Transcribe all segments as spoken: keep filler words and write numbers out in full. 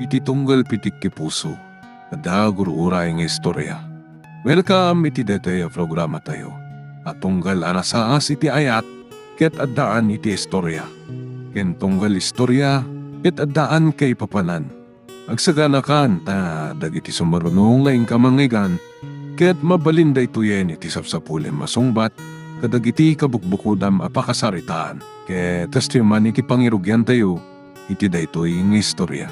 Ti tunggal pitik ti puso, adda gur-uray nga istorya. Welcome iti daytoy a programatayo a tunggal a nasaas iti ayat ket addaan iti istorya, ken tunggal istorya ket addaan kaipapanan. Agsaganakan ta dagiti sumaruno nga inka mangngeggan ket mabalin daytoyen iti sapsapulem a sungbat kadagiti kabukbukodam a pakasaritaan. Ket kastoy man iti pangirugiantayo iti daytoy nga istorya.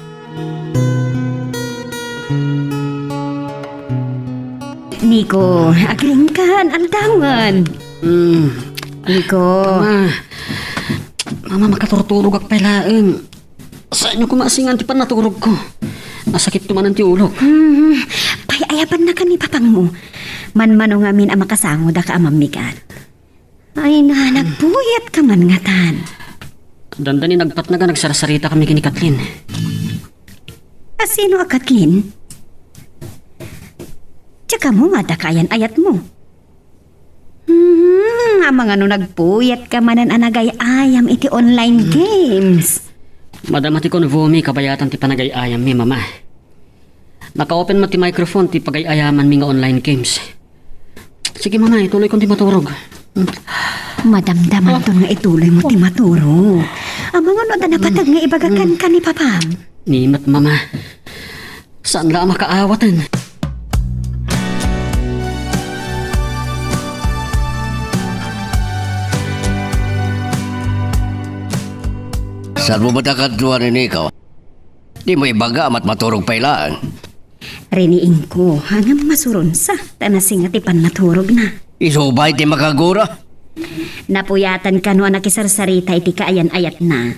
Niko, agriingkan, aldawan. Hmm. Niko. Mama. Mama, makaturturogak pay laeng. Saanyo koma a singan ti pannaturogko. Nasakitto manen ti ulok. Hmm. Pay-ayabannakan ni papangmo. Manmano ngamin a makasangoda ka a mammigat. Ay na, nagpuyatka man ngatan. Dandani nagpatnag a nagsarsaritakami ken ni Kathleen. A sino a Kathleen? Diak ammo nga adda kaayan-ayatmo. Hmm, amangan no nagpuyatka manen a nagay-ayam iti online games. Madama ti convomi kabayatan ti panagay-ayammi, Mama. Naka-open met ti microphone ti pagay-ayamanmi nga online games. Sige, Mama, ituloykon ti maturog. Hmm. Madamdamanton nga ituloymo ti maturog. Amangan no adda napateg nga ibaga kenka ni Papam. Ni met, Mama. Saan la a makaawaten? Saanmo met a kaduan ni Niko? Dimo ibaga a matmaturog pay laeng. Riniingko, ngem masuronsa, ta nasinga ti pannaturogna. Isu pay ti makagura. Napuyatan kano a nakisarsarita iti kaayan-ayatna.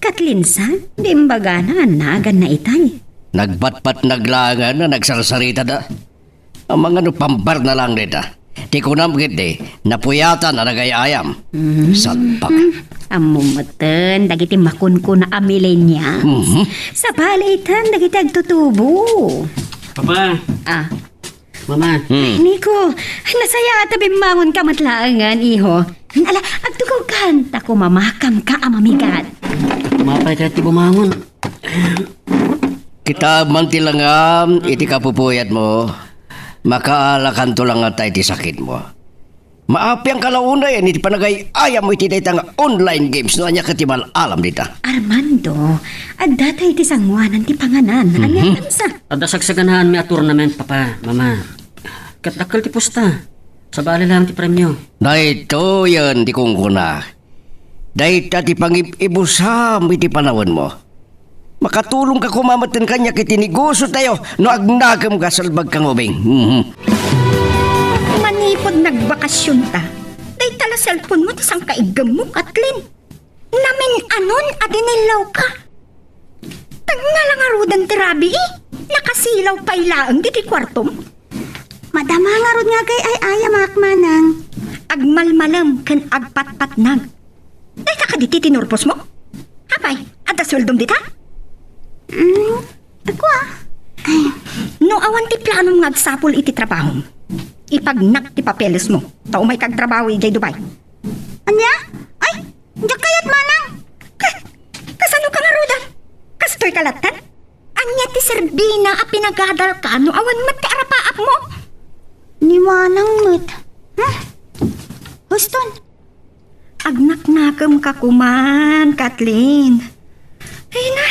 Kathleen sa, di imbagana a naganna itay. Nagpatpatnag laengen a nagsarsaritada. Amangan no pambarna laeng dayta. Ti kunam ketdi, napuyatan a nagay-ayam. Mm. Salbag. Ammo metten dagiti makunkuna a millennials. Mhm. Sabali itan dagiti agtutubo. Papa. Ah. Mama. Hmm. Niko, nasayaat a bimmangonka met laengen, iho. Ala, agtugawkan, ta kumamakamka a mamigat. Mapay kayat ti bumangon. Kitab man ti langam iti kapupuyatmo, makaalakanto la ngata iti sakitmo. Maapianka la unay iti panagay-ayam iti dayta nga online games no ania ket ti mal-alam dita. Armando, adda tay iti sangoanan ti panganan. Mhm. Ania sa? Adda sagsaganaanmi a tournament, Papa, Mama. Ket dakkel ti pusta. Sabali laeng ti premio. Daytoyen ti kunkuna. Dayta ti pangib-ibusam iti panawenmo. Makatulongka koma metten kaniak iti negosiotayo no agnakemka, salbagka nga ubing. Mhm. Manipud nagbakasionta, dayta la cellphone-mo ti sangkaiggemmo, Kathleen. Namin-anon a dinillawka. Tengngala ngaruden ti rabii, nakasilaw pay laeng ditoy kuartom. Madama ngarud nga agay-ayamak, manang. Agmalmalem ken agpatpatnag. Dayta kadi ti tinurposmo? Apay, adda sueldom dita? Mm, ako, ah. Ay. No awan ti planom nga agsapul iti trabahom, ipagnak ti papelesmo, ta umayka agtrabaho idiay Dubai. Ania? Ay, diak kayat, manang. Ka-, kasano ka ngaruden? Kastoy ka latta? Ania ti serbina a pinagadalka no awan met ti arapaapmo? Ni manang met. Hmm? Huston. Agnaknakemka koman, Kathleen. Ay na,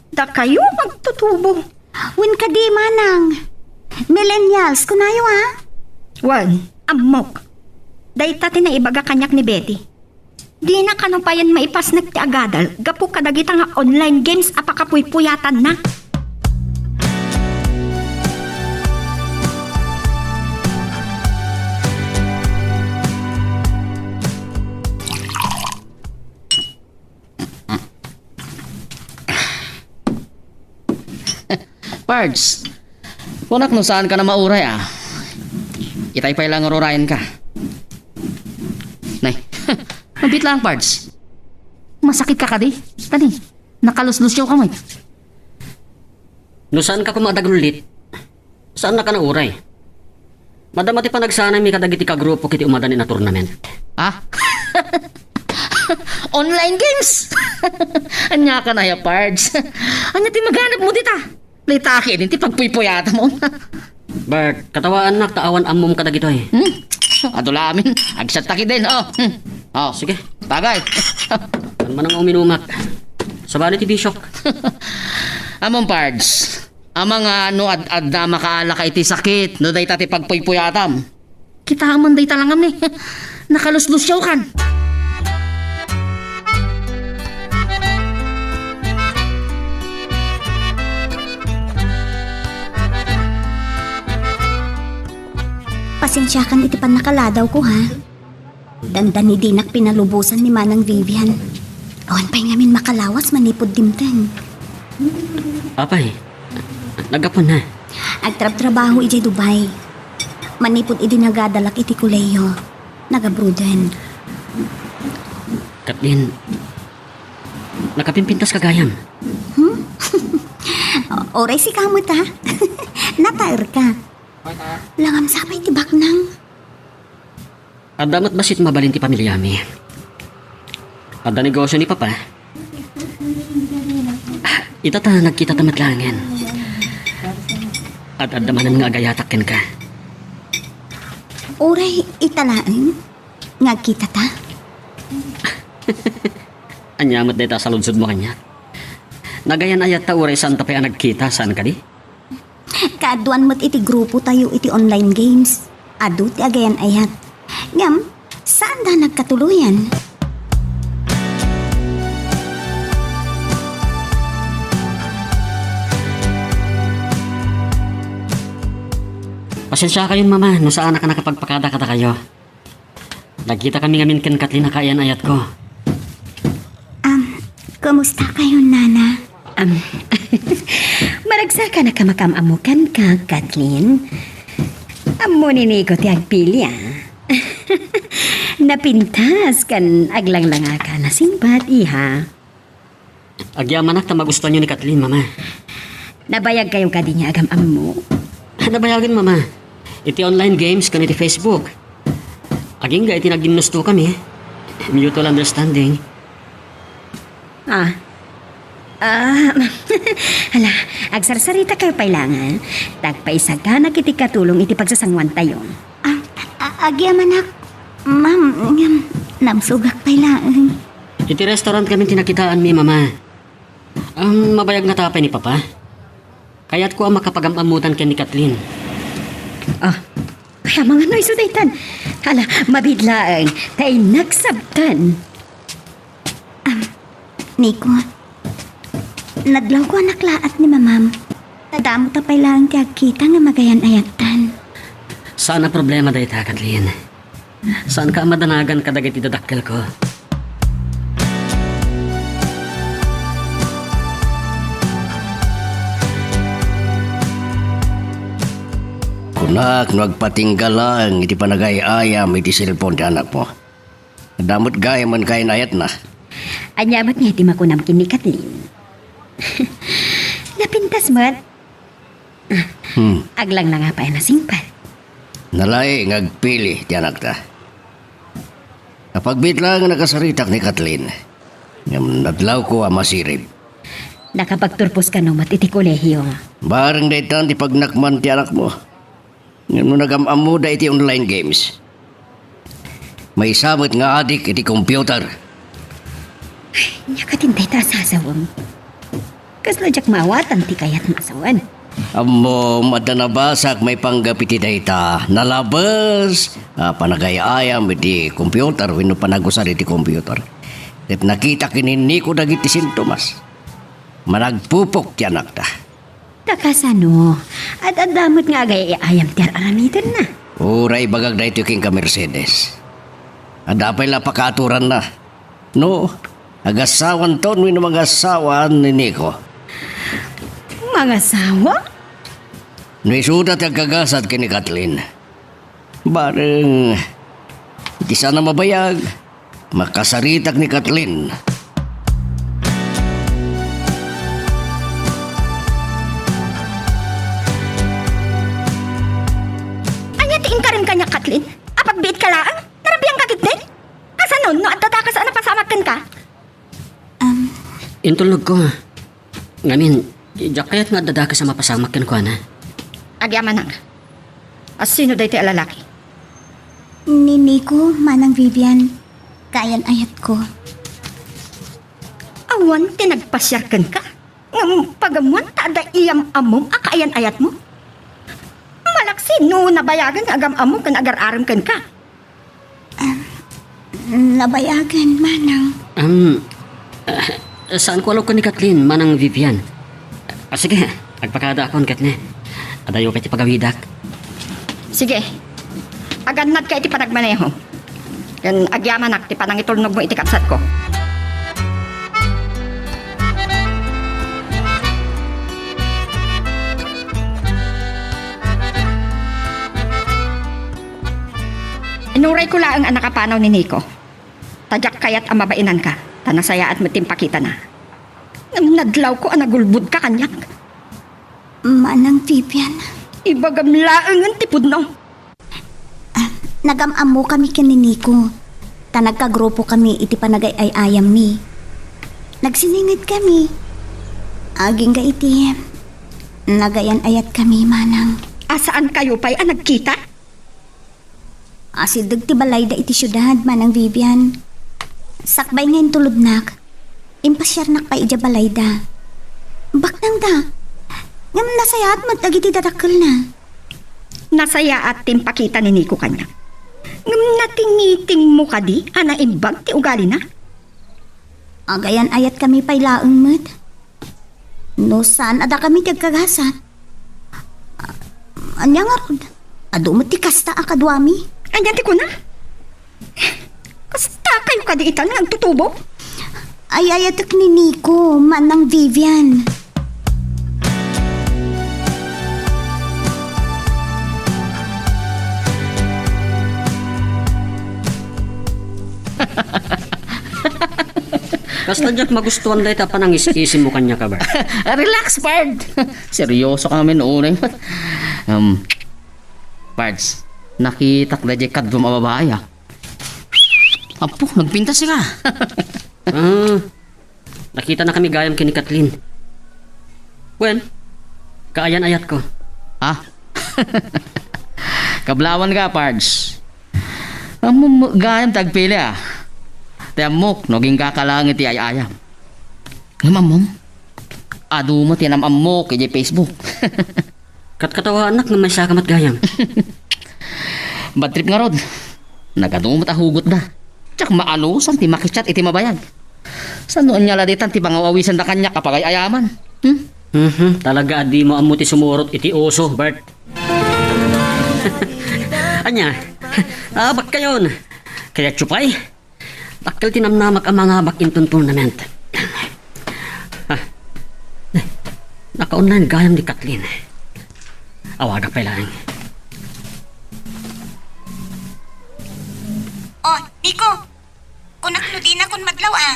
dakayo agtutubo. Wen kadi, manang. Millennials, kunayo, a? Wen, ammok. Dayta ti naibaga kaniak ni Betty. Dina kano payen maipasnek ti agadal gapu kadagita nga online games a pakapuypuyatanna. Pards, kunak no saan ka na mauray, a. Itay pay lang rurayen ka. Nay, mabit lang, Pards. Masakit ka kadi? Tani, nakaluslusyo ka met. No saan ka koma a dagullit, saan na ka nauray. Madama ti panagsanaymi kadagiti kagrupo iti umadanin a tournament. Ah? Online games? Ania ka na ya, Pards? Ania ti maganabmo dita? Dayta ket ti pagpuypuyatmo. Bert, katawaannak ta awan ammom kadagitoy. Hmm? Adu la amin. Agsatta ketdin. Oh. Hmm. Oh. Sige. Bagay. Saan man nga uminumak? Sabali ti bisyok. Ammom, Pards. Amangan no ad-adda makaalaka iti sakit no dayta ti pagpuypuyatam. Kitaem man dayta langam ni. Nakaluslusyaw kan. Pasensiakan iti pannakaladawko, ha? Dandani dinak pinalubosan ni Manang Vivian. Awan pay ngamin makalawas manipud dimteng. Apay, naggapuan na. Agtrabtrabaho idiay Dubai. Manipud idi nagadalak iti kolehiyo, nagabruden. Kathleen, nakapimpintas ka gayam. Hmm? Uray sika met, ha? Nataerka. Langam sa pay ti baknang. Adda met bassit mabalin ti pamiliami. Adda negosio ni Papa. Ita ta nagkitata met laengen. Ad-adda manen nga agayatak kenka. Uray ita laeng nga agkitata? Ania met dayta saludsodmo kaniak? Nagayan-ayatta uray saanta pay a nagkita, saan kadi? Kaaduan met iti grupotayo iti online games. Adu ti agayan-ayat. Ngem, saanda nagkatuloyan. Pasensiakayon, Mama, no saanak a nakapagpakada kadakayo. Nagkitakami ngamin ken Kathleen a kaayan-ayatko. Am, kumusta kayo, Nana? Am, maragsakan a kamakam-ammo kenka, Kathleen. Ammo ni Nico ti agpili, a. Napintas ken aglanglangaka a nasingpet, iha. Agyamanak ta magustuanyo ni Kathleen, Mama. Nabayag kayo kadi nga agam-ammo? Nabayagen, Mama. Iti online games ken iti Facebook. Agingga iti naginnustokami. Mutual understanding. Ah. Ah, hala, agsarsarita kayo pay laeng. Tagpaisaganak iti katulong iti pagsasanguantayo. Ah, a-, agyamanak, ma'am, ngem namsugak pay laeng. Iti restaurant kami ti nakitaanmi, Mama. Am, mabayag ngata pay ni Papa? Kayatko a makapagam-ammotan ken ni Kathleen. Ah, kaya mangano isu daytan? Hala, mabiit laeng, ta innak sabtan. Am, Nico, nadlawko a naklaat ni Mamam. Nadamota pay laeng ti agkita nga magayan-ayattan. Saan a problema dayta, Kathleen. Saanka a madanagan kadagiti dadakkelko. Kunak no agpatingga laeng iti panagay-ayam iti cellphone ti anakmo. Adda met gayam a kaayan-ayatna. Ania met ngay ti makunam ken ni Kathleen? Napintas met. Hmm. Aglanglanga pay a nasingpet. Nalaing nga agpili ti anakta. Apagbiit laeng a nakasaritak ni Kathleen. Ngem nadlawko a masirib. Nakapagturpos kano met iti kolehiyo? Bareng daytan ti pagnakman ti anakmo. Ngem no nagam-ammoda iti online games, maysa met nga adik iti computer. Ay, ania katin dayta a sasawem? Kasla diak maawatan ti kayatmo a sawen. Ammom, adda nabasak maipanggep iti dayta. Nalabes a panagay-ayam iti computer wenno panagusar iti computer. Ket nakitak ken ni Nico dagiti sintomas. Managpupok ti anakta. Ta kasano? Ad-adda met nga agay-ayam ti ar-aramidenna. Uray ibagak daytoy kenka, Mercedes. Adda pay la pakaaturanna. No, agasawanton wenno mangasawa ni Nico. Mangasawa? No isuda ti agkagasat ken ni Kathleen. Bareng, iti saan a mabayag, makasaritak ni Kathleen. Ania ti inkarim kaniak, Kathleen? Apagbiit ka laeng? Narabian ka ketdi? Kasano no adda dakes a napasamak kenka? Intulnogko. Ngamin, diak kayat nga adda dakes a mapasamak kenkuana. Agyamanak. Asino daytoy a lalaki? Ni Nico, Manang Vivian. Kaayan-ayatko. Awan ti nagpasiar kenka? Ngem pag-ammoan ta adda iyam-ammom a kaayan-ayatmo? Malaksid no nabayagen nga agam-ammo ken agar-arem kenka. Nabayagen, Manang. Um, ah, saanko a lokon ni Kathleen, Manang Vivian. Ah, sige, agpakadaakon ket ne. Adayo pay ti pagawidak. Sige. Agannadka iti panagmaneho. Ken agyamanak ti panangitulnogmo iti kabsatko. Inurayko laeng a nakapanaw ni Nico. Ta diak kayat a mabainanka, ta nasayaat met ti impakitana. Ngem nadlawko a nagulbodka kaniak. Manang Vivian. Ibagam laengen ti pudno. Ah, nagam-ammokami ken ni Nico, ta nagkagrupokami iti panagay-ay-ayammi. Nagsiningedkami. Agingga iti nagayan-ayatkami, Manang. A, saankayo pay a nagkita? Asideg ti balayda iti siudad, Manang Vivian. Sakbay nga intulodnak, impasiarnak pay idiay balayda. Baknangda. Ngem nasayaat met dagiti dadakkelna. Nasayaat ti impakita ni Nico kaniak. Ngem natingitingmo kadi a naimbag ti ugalina? Agayan-ayatkami pay laeng met. No saan a dakami ti agkagasat, ania ngarud? Adu met ti kasta a kaduami. Ania ti kuna? Kastakayo kadi itan nga agtutubo? Ay-ayatek ni Nico, Manang Vivian. Kasta diak magustuhan dayta panangis-isimmo kaniak, Bert. Relax, pard. Seryoso ka ngamin, unay. Um, Pards, nakitak daydiay kaduam a babai, ah. Apo, nagpintas ka. Ah, nakitanakami gayam ken ni Kathleen. Wen, kaayan-ayatko. Ah? Kablawan ka, Pards. Ammom gayam ti agpili, ah. Ti ammok no agingga ka laeng iti ay-ayam. Ngem ammom, adu met ti nam-ammok idiay Facebook. Katkatawaannak ngem maysaka met gayam. Bad trip ngarud. Nagadu met a hugotda. Diak maanusan ti makichat iti mabayag. Saan no ania la ditan ti pangaw-awisanda kaniak a pagay-ayaman? Hmm? Mhm, talaga a dimo ammo ti sumurot iti uso, Bert. Ania? Abak kayon. Kayatyo pay? Dakkel ti namnamak a mangabak inton tournament. Ah, naka-online gayam ni Kathleen. Awagak pay laeng. Oh, Nico! Kunak no dinakon madlaw, ah.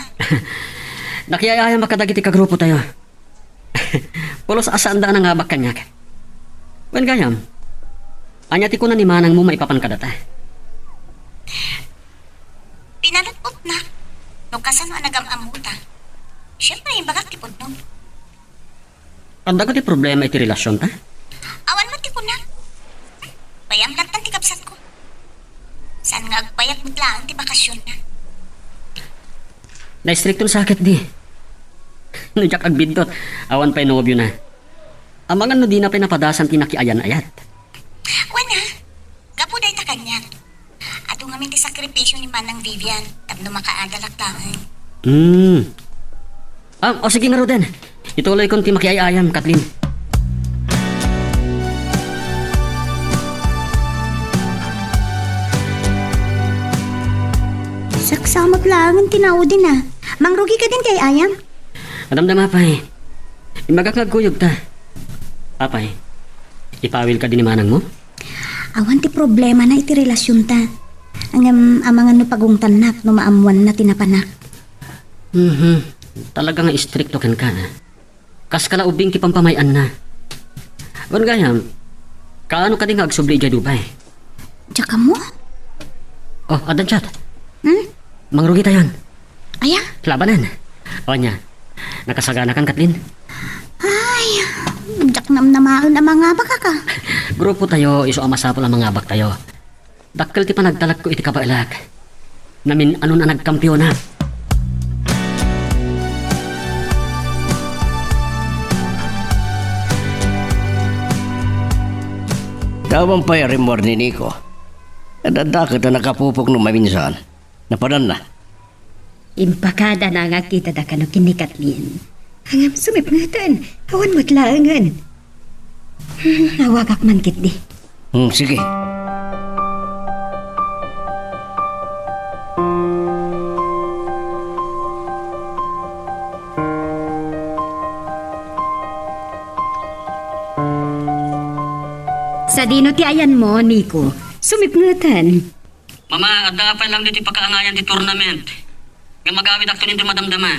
Nakiay-ayamak kadagiti kagrupotayo. Pulos a saanda a nangabak kaniak. Wen gayam, ania ti kuna ni manangmo maipapan kadata? Pinalutpotna no kasano a nagam-ammota. Siyempre, imbagak ti pudno. Adda kadi problema iti relasionta? Awan met ti kunak. Bayam latta ti kabsatko. Saan nga agbayag met laeng ti bakasionna? Naistrikton sa ketdi. No diak agbiddut, awan pay nobiona. Amangan no dina pay napadasan ti nakiayan-ayat. Wen a, gapu dayta kaniak. Adu ngamin ti sakripisio ni Manang Vivian tapno makaadalak laeng. Hmm. Ah, o sige ngaruden. Ituloykon ti makiay-ayam, Kathleen. Saksamak laeng ti naudin a. Mangrugi kadin ti ay-ayam? Madamdama pay. Imbagak nga agkuyogta. Apay, ipawil kadi ni manangmo? Awan ti problemana iti relasionta. Ngem amangan no pagungtannak no maammoanna ti napanak. Mhm. Talaga nga istrikto kenka, ah. Kas kala ubing ti pampamay-anna. Wen gayam, kaano kadi nga agsubli idiay Dubai? Diak ammo? Oh, addan chat. Hmm? Mangrugitayon. Aya? Labanen. O ania, Nakasaganakan, Kathleen? Ay, diak namnamaen a mangabakka. Grupotayo, isu a masapul a mangabaktayo. Dakkel ti panagtalekko iti kabaelak. Namin-anon a nagkampionak. Awan pay a rimmuar ni Nico. Adda ket a nakapupok no maminsan. Napananna. Impakada na nga kitada kano ken ni Kathleen. Ngem sumipngeten, awan met laengen. Hmm, awagak man ketdi. Hmm, sige. Sadino ti ayanmo, Nico? Sumipngeten. Mama, adda pay lang ditoy pakaangayan ti tournament. Nga magawidakto nin madamdama.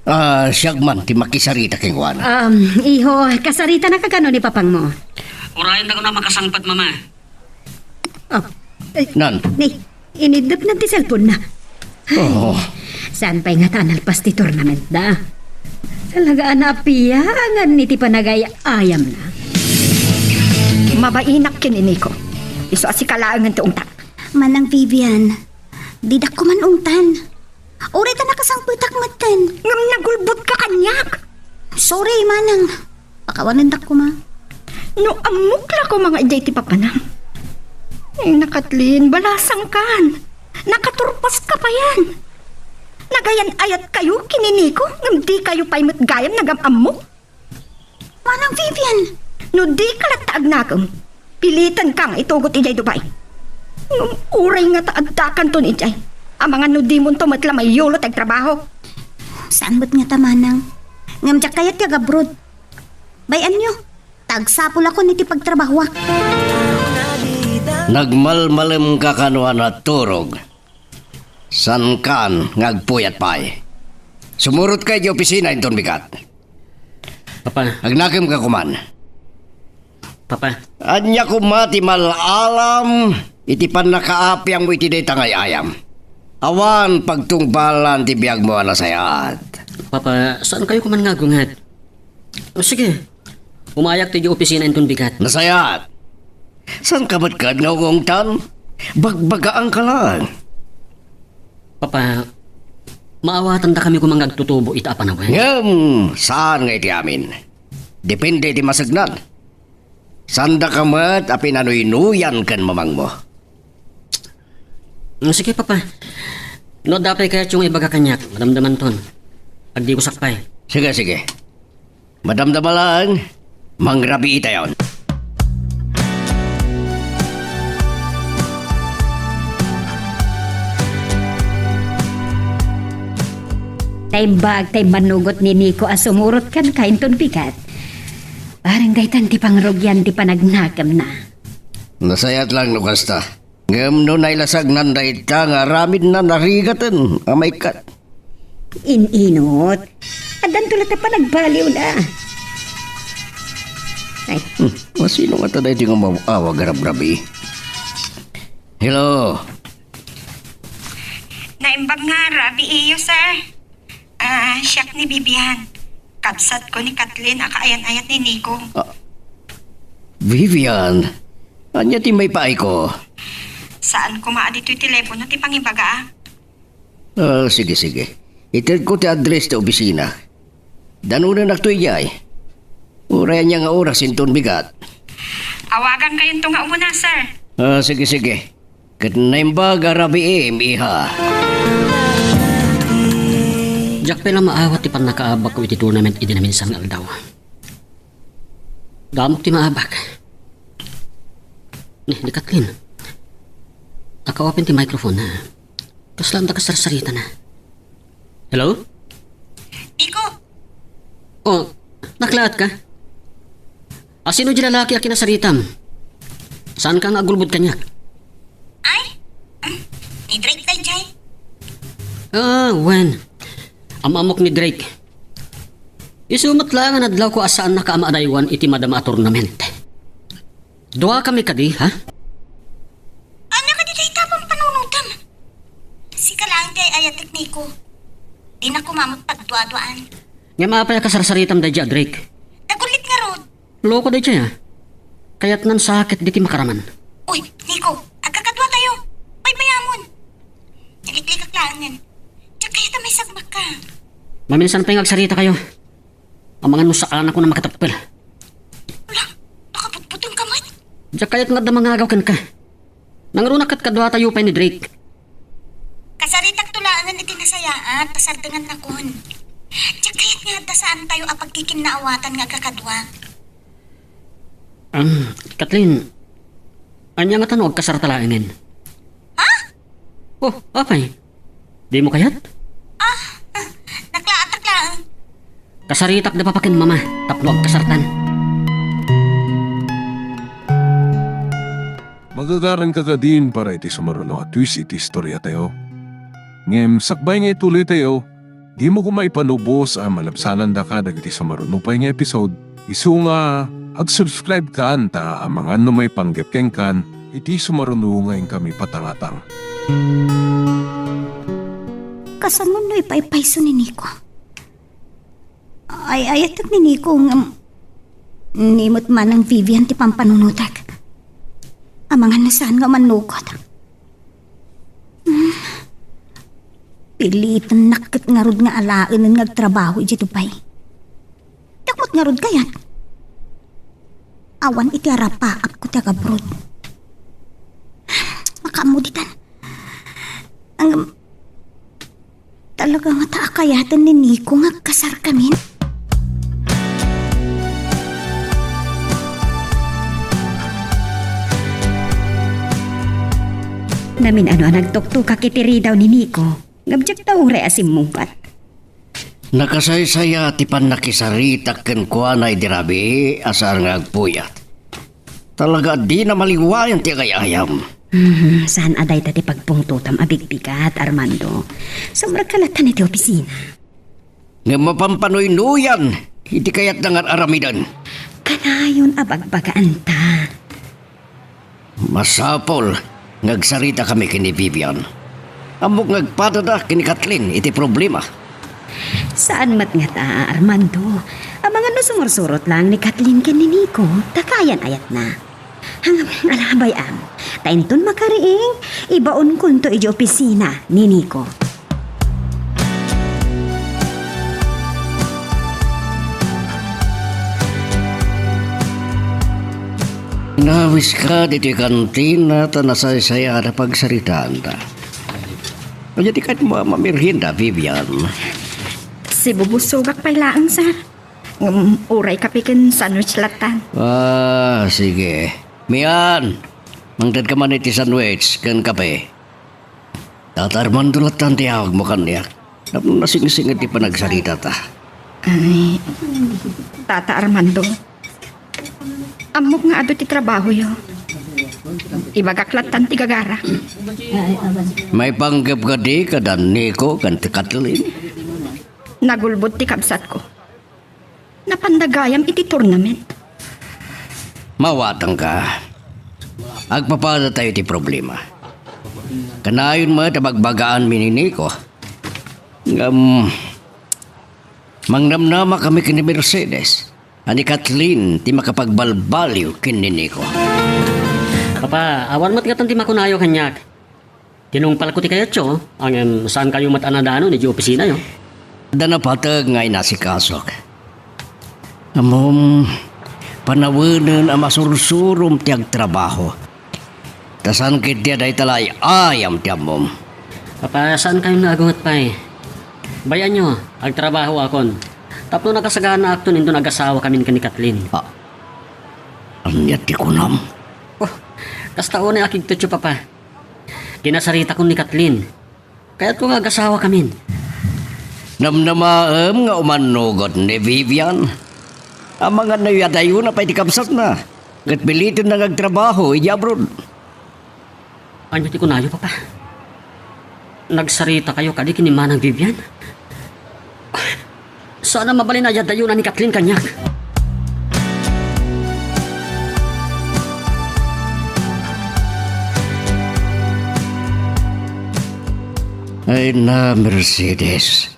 Ah, siak man ti makisarita kenkuana. Um, iho, kasaritanaka kano ni papangmo? Urayen da kano makasangpet, Mama. Oh. Nan? Ni, iniddepna ti cellphone na. Ay, oo. Saan pay ngata a nalpas ti tournament da? Talaga a napiangan iti panagay-ayamna. Mabainak ken ni Nico. Isu a sika laengen ti ungtak. Manang Vivian, didak koma ungtan. Uray ta nakasangpetak metten. Ngem nagulbotka kaniak. Sorry, Manang. Pakawanendak koma. No ammok la koma nga idiay ti papanam. Ay, na Kathleen, balasangkan. Nakaturpaska payen. Nagayan-ayatkayo ken ni Nico, ngem dikayo pay met gayam nagam-ammo. Manang Vivian! No dika latta agnakem, pilitenka nga itugot idiay Dubai. Ngem uray ngata addakanton idiay, amangan no dimonto met la maiyulo ti agtrabaho. Saan met ngata, Manang. Ngem diak kayat ti agabroad. Bay-anyo, ta agsapulakon iti pagtrabahoak. Nagmalmalemka kano a naturog. Saankan nga agpuyat pay. Sumurotka idiay opisina inton bigat. Papa. Agnakemka koman. Papa. Ania koma ti mal-alam iti pannakaapiangmo iti dayta nga ay-ayam? Awan pagtungpalan ti biagmo a nasayaat. Papa, saankayo koman nga agunget? O, sige. Umayak ti idiay opisina inton bigat. Nasayaat. Saanka met kad nga ungungtan? Bagbagaanka laeng. Papa, maawatandakami koma nga agtutubo ita a panawen. Ngem, saan nga iti amin. Depende iti masegnan. Saandaka met a pinanuynuyan ken mamangmo. Mm, sige, Papa. No adda pay kayatyo nga ibaga kaniak, madamdamanton. Agdikosak pay. Sige, sige. Madamdama laeng, mangrabiitayon. Naimbag ta immanugot ni Nico a sumurot kenka inton bigat. Bareng daytan ti pangrugian ti panagnakemna. Nasayaat laeng no kasta. Ngem no nailasagnan dayta nga aramidna narigaten a maikkat. In-inot. Addanto latta panagbaliwna. Ay. Hmm, masino ngata daytoy nga maaw-awag a rabrabii? Hello. Naimbag nga rabiiyo, sir. Ah, siak ni Vivian. Kabsatko ni Kathleen a kaayan-ayat ni Nico. Ah, Vivian, ania ti maipaayko? Saan koma a ditoy telepono ti pangibaga, ah. Ah, sige, sige. Itedko ti address ti opisina. Danonennakto idiay. Uray ania nga oras inton bigat. Awagankayonto nga umuna, sir. Ah, sige, sige. Ket naimbag a rabiim, iha. Diak pay la maawat ti pannakaabakko iti tournament idi naminsan nga aldaw. Damok ti maabak. Ni, ni Kathleen. Naka-open ti microphone na. Kasla anda kasarsaritana. Hello? Iko. Oh, naklaat ka? A, sino di lalaki a kinasaritam? Saanka nga agulbod kaniak? Ay, mm, ni Drake daydiay. Ah, wen. Am-ammok ni Drake. Isu met laeng a nadlawko a saannaka a maadaywan iti madama a tournament. Duakami kadi, ha? Ania kadi dayta a pampanunotem? Sika laeng ti ay-ayatek, Nico. Dina koma met pagduaduaan. Ngem apay a kasarsaritam daydiay a Drake? Tagullit ngarud. Loko daydiay, a. Kayatnan sakit diti makaraman. Uy, Nico, agkakaduatayo. Baybayamon. Naliklikak laengen. Diak kayat a maisagmakka. Maminsan pay nga agsarita kayo. Amangan no saanakon a makatappel. Ala, nakabutbutengka met. Diak kayat nga adda mangagaw kenka. Nangruna ket kaduatayo pay ni Drake. Kasaritakto laengen iti nasayaat ta sardengannakon. Diak kayat nga adda saantayo a pagkikinnaawatan nga agkakadua. Ah, Kathleen, ania ngata no agkasarta laengen? Ha? Oh, apay? Dimo kayat? Ah, naklaatak laeng. Kasaritak da papa ken mama tapno agkasartan. Magagaranka kadin para iti sumaruno a twist iti istoriatayo. Ngem sakbay nga ituloytayo, dimo koma ipanubos a malabsanandaka dagiti sumaruno pay nga episode, isu nga agsubscribe kan ta amangan no maipanggep kenkan iti sumaruno nga inkami patangatang. Kasano no ipaypayso ni Nico? Ay, ayatek ni Nico ngem ni met manang Vivian ti pampanunotek. Amangan no saan nga umannukot. Hmm. Pilitennak ket ngarud nga alaenen nga agtrabaho idiay Dubai. Diak met ngarud kayat. Awan iti arapaapko ti agabroad. Makaammo ditan. Ang, talaga ngata a kayaten ni Nico nga agkasarkamin? Namin-ano a nagtuktokak iti ridaw ni Nico, ngem diak ta uray a simmungbat. Nakasaysaya ti pannakisaritak kenkuana idi rabii a saan nga agpuyat. Talaga a dina maliwayan ti agay-ayam. Hmm, saan a dayta ti pagpungtotam a bigbigat, Armando. Sumrekka latta iti opisina. Ngem mapanpanuynuyan iti kayatna nga ar-aramiden. Kanayon a bagbagaanta. Masapul nga agsaritakami ken ni Vivian. Ammok nga agpadada ken ni Kathleen iti problema. Saan met ngata, Armando. Amangan no sumursurot laeng ni Kathleen ken ni Nico, ta kayan-ayatna. Ala, bay-am, ta inton makariing, ibaonkonto idiay opisina ni Nico. Nawiska ditoy kantina ta nasaysayaan a pagsaritaanta. Ania ti kayatmo a mamerienda, Vivian? Sibubusogak pay laeng, sir. Ngem uray kape ken sandwich lattan. Ah, sige. Mian, mangtedka man iti sandwich ken kape. Tata Armando lattan ti awagmo kaniak. Tapno nasingsingir ti panagsaritata. Ay, Tata Armando, ammok nga adu ti trabahoyo. Ibagak lattan ti gagarak. Maipanggep kadi kada Nico ken ti Kathleen? Nagulbod ti kabsatko. Napanda gayam iti tournament. Mawatangka. Agpapadatayo ti problema. Kanayon met a bagbagaanmi ni Nico. Ngem, mangnamnamakami ken ni Mercedes a ni Kathleen ti makapagbalbaliw ken ni Nico. Papa, awan met ngatan ti makunayo kaniak. Tinungpalko ti kayatyo, ngem saankayo met a nadanon idiay opisinayo. Adda napateg nga inasikasok. Ammom, panawenen a masursurom ti agtrabaho. Ta saan ketdi a dayta la ay-ayam ti ammom. Papa, saankayon nga agunget pay? Bay-anyo, agtrabahoakon. Tapno nakasaganaakton inton agasawakamin ken ni Kathleen. Ah. Ania ti kunam? Oh, kasta unay a kigtotyo, Papa. Kinasaritakon ni Kathleen. Kayatko nga agasawakamin. Namnamaem nga umannugot ni Vivian. Amangan no iyadayona pay ti kabsatna, ket pilitenna nga agtrabaho idiay abroad. Ania ti kunayo, Papa? Nagsaritakayo kadi ken ni Manang Vivian? Saan a mabalin a iyadayona ni Kathleen kaniak. Ay na, Mercedes.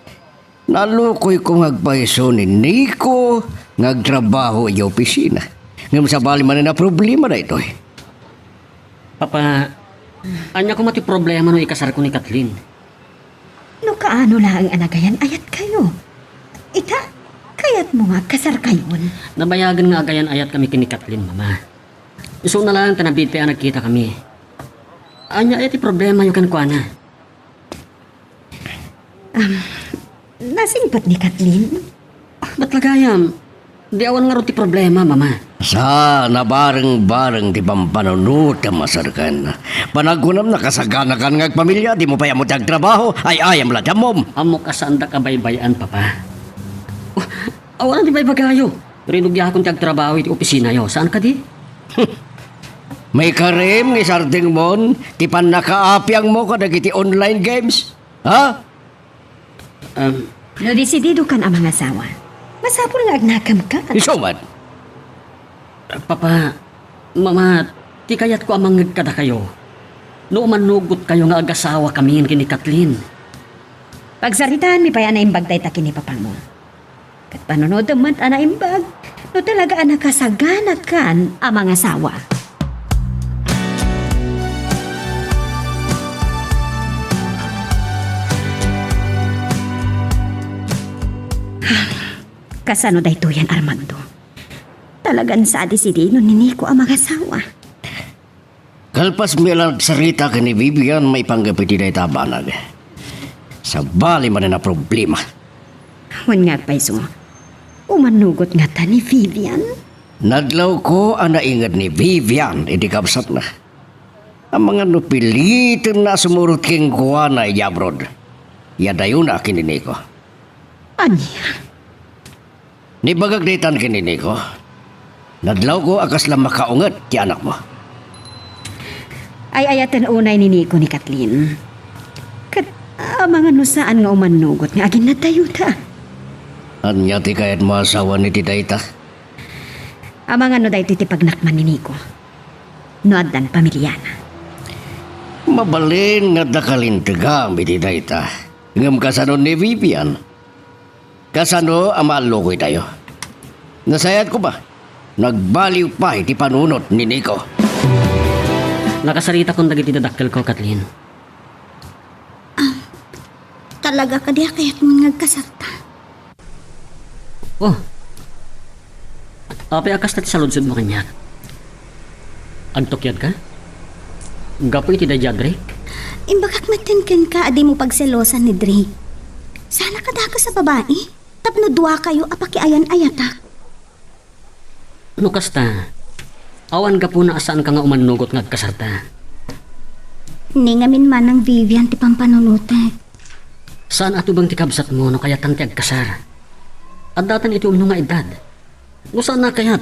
Nalukoyko nga agpayso ni Nico nga agtrabaho idiay opisina. Ngem sabali manen a problema daytoy. Papa, ania koma ti problema no ikasarko ni Kathleen? No kaano laeng a nagayan-ayatkayo. Ita, kayatmo nga agkasarkayon? Nabayagen nga agayan-ayatkami ken ni Kathleen, Mama. Isuna laeng ta nabiit pay a nagkitakami. Ania aya ti problemayo kenkuana? Um, nasingpet ni Kathleen? Ba't lagayam? Di awan ngarud ti problema, Mama. Sa, nabareng-bareng ti pampanunotem a serkan. Panagkunam, nakasaganakan nga agpamilia, dimo pay ammo ti agtrabaho, ay-ayam la ti ammom. Ammok a saandak a baybay-an, Papa. Oh, awan ti baybagayo. Rinugiakon ti agtrabaho iti opisinayo. Saan kadi? Maikarim nga isardengmon ti pannakaapiangmo kadagiti online games? Ha? Um, No desididokan a mangasawa, masapul nga agnakem ka. Isu met? Papa, Mama, ti kayatko a mangngeg kadakayo, no umannugotkayo nga agasawakami ken ni Kathleen. Pagsaritaanmi pay a naimbag dayta ken ni papamo. Ket panunotem met a naimbag no talaga a nakasaganatkan a mangasawa. Kasano daytoyen, Armando? Talagan sa a desidinon ni Nico a mangasawa. Kalpasmi a nagsarita ken ni Vivian maipanggep iti dayta a banag, sabali manen a problema. Wen nga agpayso, umannugot ngata ni Vivian? Nadlawko a nainged ni Vivian iti kabsatna. Amangan no pilitenna a sumurot kenkuana idiay abroad. Iadayona ken ni Nico. Ania? Nibagak daytan ken ni Nico. Nadlawko a kasla makaunget ti anakmo. Ay-ayaten unay ni Nico ni Kathleen. Ket amangan no saan nga umannugot nga aginnadayota. Ania ti kayatmo a sawen iti dayta? Amangan no daytoy ti pagnakman ni Nico. No addan pamiliana. Mabalin nga adda kalintegam iti dayta. Ngem kasano ni Vivian? Kasano a maallukoytayo? Nasayaat koma, nagbaliw pay ti panunot ni Nico. Nakasaritakon dagiti dadakkelko, Kathleen. Ah, talaga kadi a kayatmon nga agkasarta? Oh. Apay a kasta ti saludsodmo kaniak? Agtukyadka? Gapu iti daydi a Drake? Imbagak metten kenka a dimo pagselosan ni Drake. Saan a kadakes a babai tapno duakayo a pakiayan-ayatak. No kasta, awan gapuna a saanka nga umannugot nga agkasarta. Ni ngamin manang Vivian ti pampanunotek. Saan a tubeng ti kabsatmo no kayatan ti agkasar. Addatan iti umno nga edad. No saan a kayat,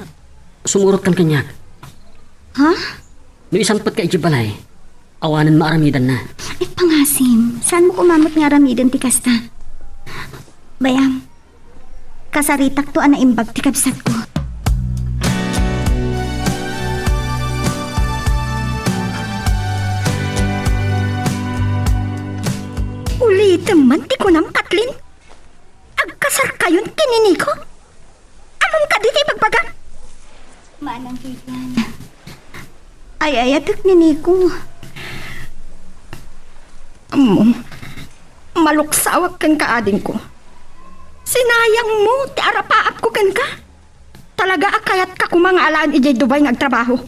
sumurotkan kaniak. Ha? No isangpetka idiay balay, awanen maaramidanna. Ipangasim, saanmo koma met nga aramiden ti kasta? Bayam, kasaritakto a naimbag ti kabsatko. Ulitem man ti kunam, Kathleen. Agkasarkayon ken ni Nico? Ammom kadi ti ibagbagam? Manang Vivian, ay-ayatek ni Nico. Ammom, maluksawak kenka, adingko. Sinayangmo ti arapaapko kenka. Talaga a kayatka koma nga alaen idiay Dubai nga agtrabaho?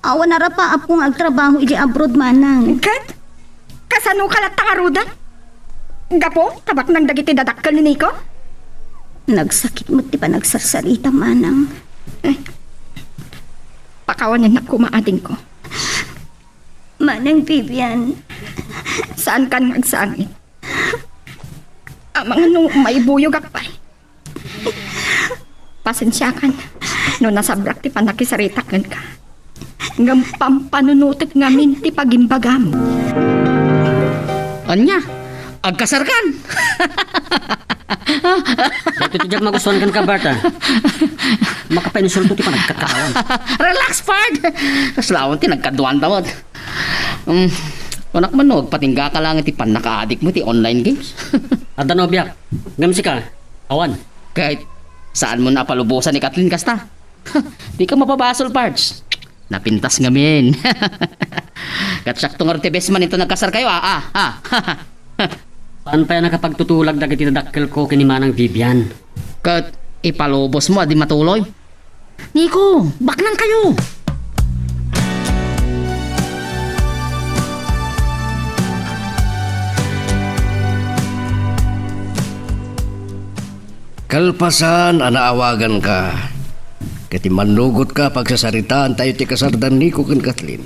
Awan arapaapko nga agtrabaho idiay abroad, manang. Ket? Kasanoka latta ngaruden? Gapu ta baknang dagiti dadakkel ni Nico? Nagsakit met ti panagsarsarita, manang. Eh, pakawanennak koma, adingko. Manang Vivian. Saankan nga agsangit. Amangan no maibuyogak pay. Pasensiakan no nasabrak ti pannakisaritak kenka. Ngem pampanunotek ngamin ti pagimbagam. Ania? Agkasarkan? Daytoy ti diak magustuan kenka, Bart, a. Makapainsulto ti panagkataawan. Relax, pard! Kasla awan ti nagkaduan, tawad. Mm. Kunak man no, agpatinggaka lang iti pannakaadikmo iti online games. Adda nobiak. Ngem sika, awan. Ket saanmo a palubosan ni Kathleen kasta? Dika mapabasol, Pards. Napintas ngamin. Ket siakto ngarud ti best man inton nagkasarkayo, a, a, a. Saan pay a nakapagtutulag dagiti dadakkelko ken ni Manang Vivian? Ket ipalubosmo a di matuloy? Nico, baknangkayo! Kalpasan a naawaganka, ket immannugotka, pagsasaritaantayo ti kasarda ni Nico ken Kathleen.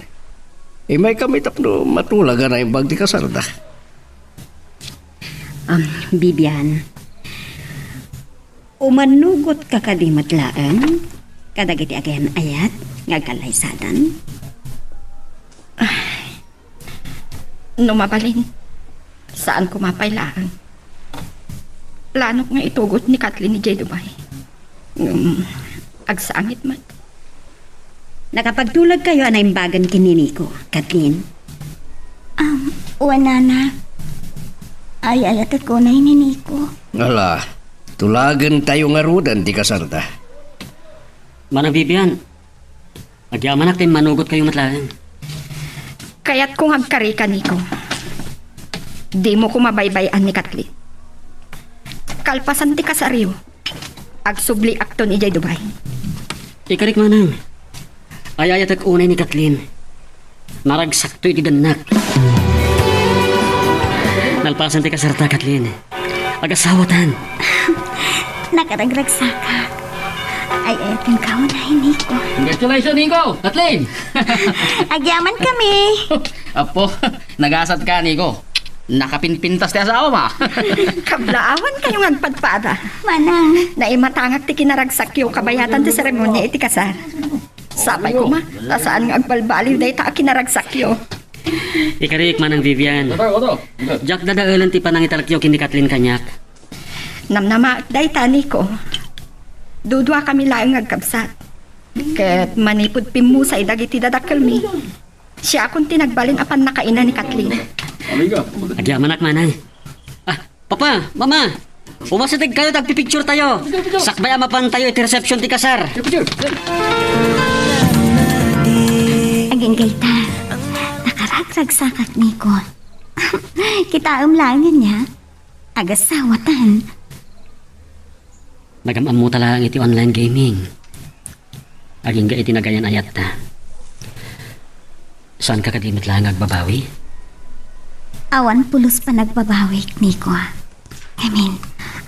Imaykami tapno matulag a naimbag ti kasarda. Um, Vivian, umannugotka kadi met laeng kadagiti agan-ayat nga agkallaysadan? Ah, no mabalin, saan koma pay laeng. Planok nga itugot ni Kathleen idiay Dubai. Ngem, agsangit met. Nakapagtulagkayo a naimbagen ken ni Nico, Kathleen? Um, wen, Nana. Ay-ayatek unay ni Nico. Ala, tulagentayo ngaruden ti kasarda. Manang Vivian, agyamanak ta immanugotkayo met laeng. Kayatko nga agkarika, Nico. Dimo koma baybay-an ni Kathleen. Kalpasan ti kasaryo, agsubliakton idiay Dubai. Ikarik, Manang. Ay-ayatek unay ni Kathleen. Naragsakto iti dennak. Nalpasan ti kasarta, Kathleen. Agasawatan. Nakaragragsakak. Ay-ayatenka unay, Nico. Congratulations, Nico! Kathleen! Agyamankami. Apo, nagasatka, Nico. Nakapinpintas ti asawam, a. Kablaawankayo nga agpadpada. Manang. Naimatangak ti kinaragsakyo kabayatan ti seremonia iti kasar. Sapay koma, ta saan nga agbalbaliw dayta a kinaragsakyo. Ikarik, Manang Vivian. Diak dadaelen ti panangitalekyo ken ni Kathleen kaniak. Namnamaek dayta, Nico. Duduakami laeng nga agkabsat. Ket manipud pimmusay dagiti dadakkelmi, siakon ti nagbalin a pannakaina ni Kathleen. Agyamanak, Manang. Ah, Papa, Mama, umasidegkayo ta agpipicturetayo. Sakbay a mapantayo iti reception ti kasar. Agingga ita, nakaragragsakak, Nico. Kitaem laeng ania, agasawatan. Nagam-ammota laeng iti online gaming. Agingga iti nagayan-ayatta. Saanka kadi met laeng agbabawi? Awan pulos panagbabawik, Nico. I mean,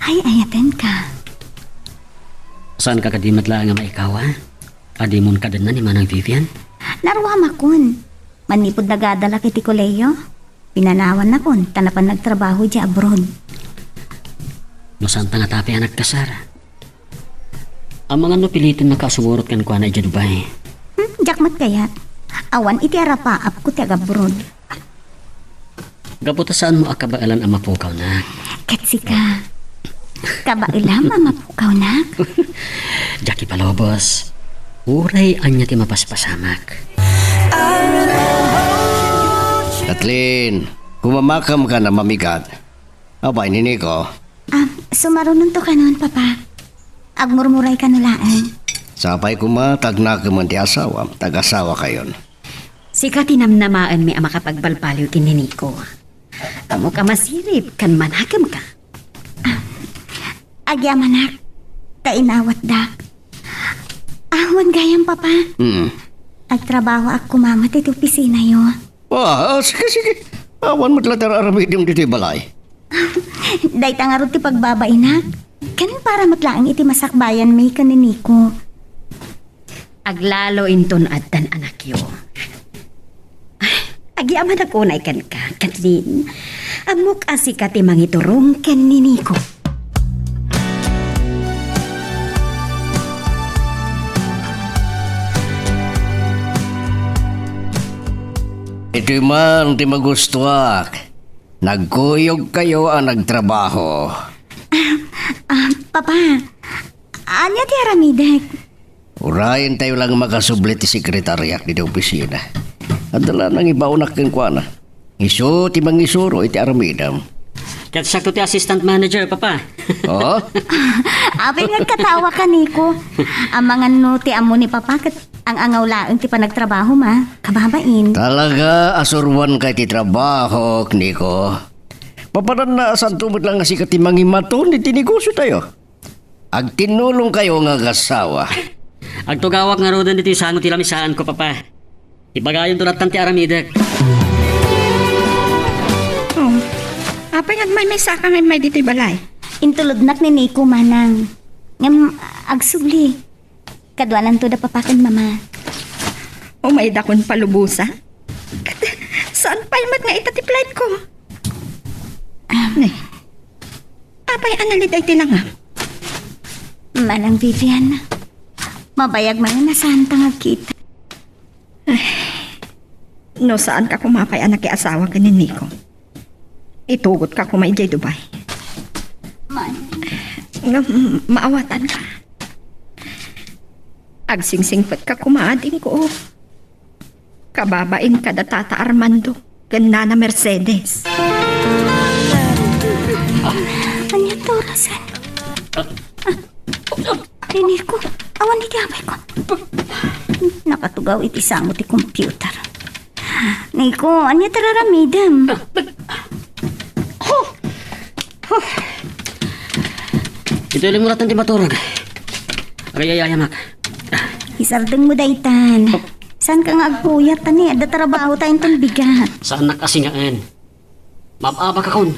ay-ayatenka. Saanka kadi met laeng a maikaw, a? Adimon kadenna ni Manang Vivian? Naruamakon. Manipud nagadalak iti kolehiyo, pinanawannakon ta napan nagtrabaho idiay abroad. No saanta nga tapay a nagkasar, amangan no pilitennaka a sumurot kenkuana idiay Dubai. Hmm, diak met kayat. Awan iti arapaapko ti agabroad. Gapu ta saanmo a kabaelan a mapukawnak. Ket sika, kabaelam a mapukawnak? Diak ipalubos. Uray ania ti mapaspasamak. Kathleen, kumamakamkan a mamigat. Apay ni Nico? Ah, sumarunonto kanon, Papa. Agmurmuray kano laeng. Sapay koma ta agnakemen ti asawam, ta agasawakayon. Sika ti namnamaenmi a makapagbalbaliw ken ni Nico. Ammok a masirib ken manakemka. Ah, agyamanak, ta inawatdak. Awan gayam, Papa. Hmm. Agtrabahoak koma met iti opisinayo. Ah, ah, sige, sige. Awan met la ti ar-aramidem ditoy balay. Dayta ngarud ti pagbabainak. Ken para met laeng iti masakbayanmi ken ni Nico. Aglalo inton addan anakyo. Ay, agyamanak unay kenka, Kathleen. Ammok a sika ti mangiturong ken ni Nico. Itoy man ti magustuak. Nagkuyogkayo a nagtrabaho. Ah, ah, Papa, ania ti aramidek? Urayentayo lang makasubli ti sekretariak ditoy opisina. Adda la nangibaonak kenkuana. Isu ti mangisuro iti aramidem. Ket siak ti assistant manager, Papa. Oh? Apay nga agkatawa ka, Nico. Amangan no ti ammo ni Papa ket ang-angaw laeng ti panagtrabahom a. Kababain. Talaga, asuruanka iti trabahok, Nico. Papananna a saanto met lang nga sika ti mangimaton iti negosiotayo. Agtinnulongkayo nga agassawa. Agtugawak ngaruden ditoy sango ti lamisaanko, Papa. Ibagayonto lattan ti aramidek. Oh, apay nga agmaymaysaka nga immay ditoy balay? Intulodnak ni Nico, Manang. Ngem, agsubli. Kaduananto da Papa ken Mama. Umaydakon palubosa? Ket saan pay met nga ita ti flightko? Ah. Ne. Apay a nalid ay ti langam? Manang Vivian, mabayag man nga saanta nga agkita. Ay, no saanka koma pay a nakiasawa ken ni Nico, itugotka koma idiay Dubai. Man. Ngem maawatanka. Agsingsingpetka koma adingko. Kababain kada Tata Armando ken Nana Mercedes. Ania ti orasen? Ah, Nico, awan iti apayko. Nakatugaw iti sango ti computer. Nico, ania ti raramidem? Ito, ilim mo latta ti maturog. Agay-ayamak. Isardeng mo daytan. Saanka nga agpuyat, ta ni, adda trabaho tayo inton bigat. Saannak a singaen. Maab-abakakon.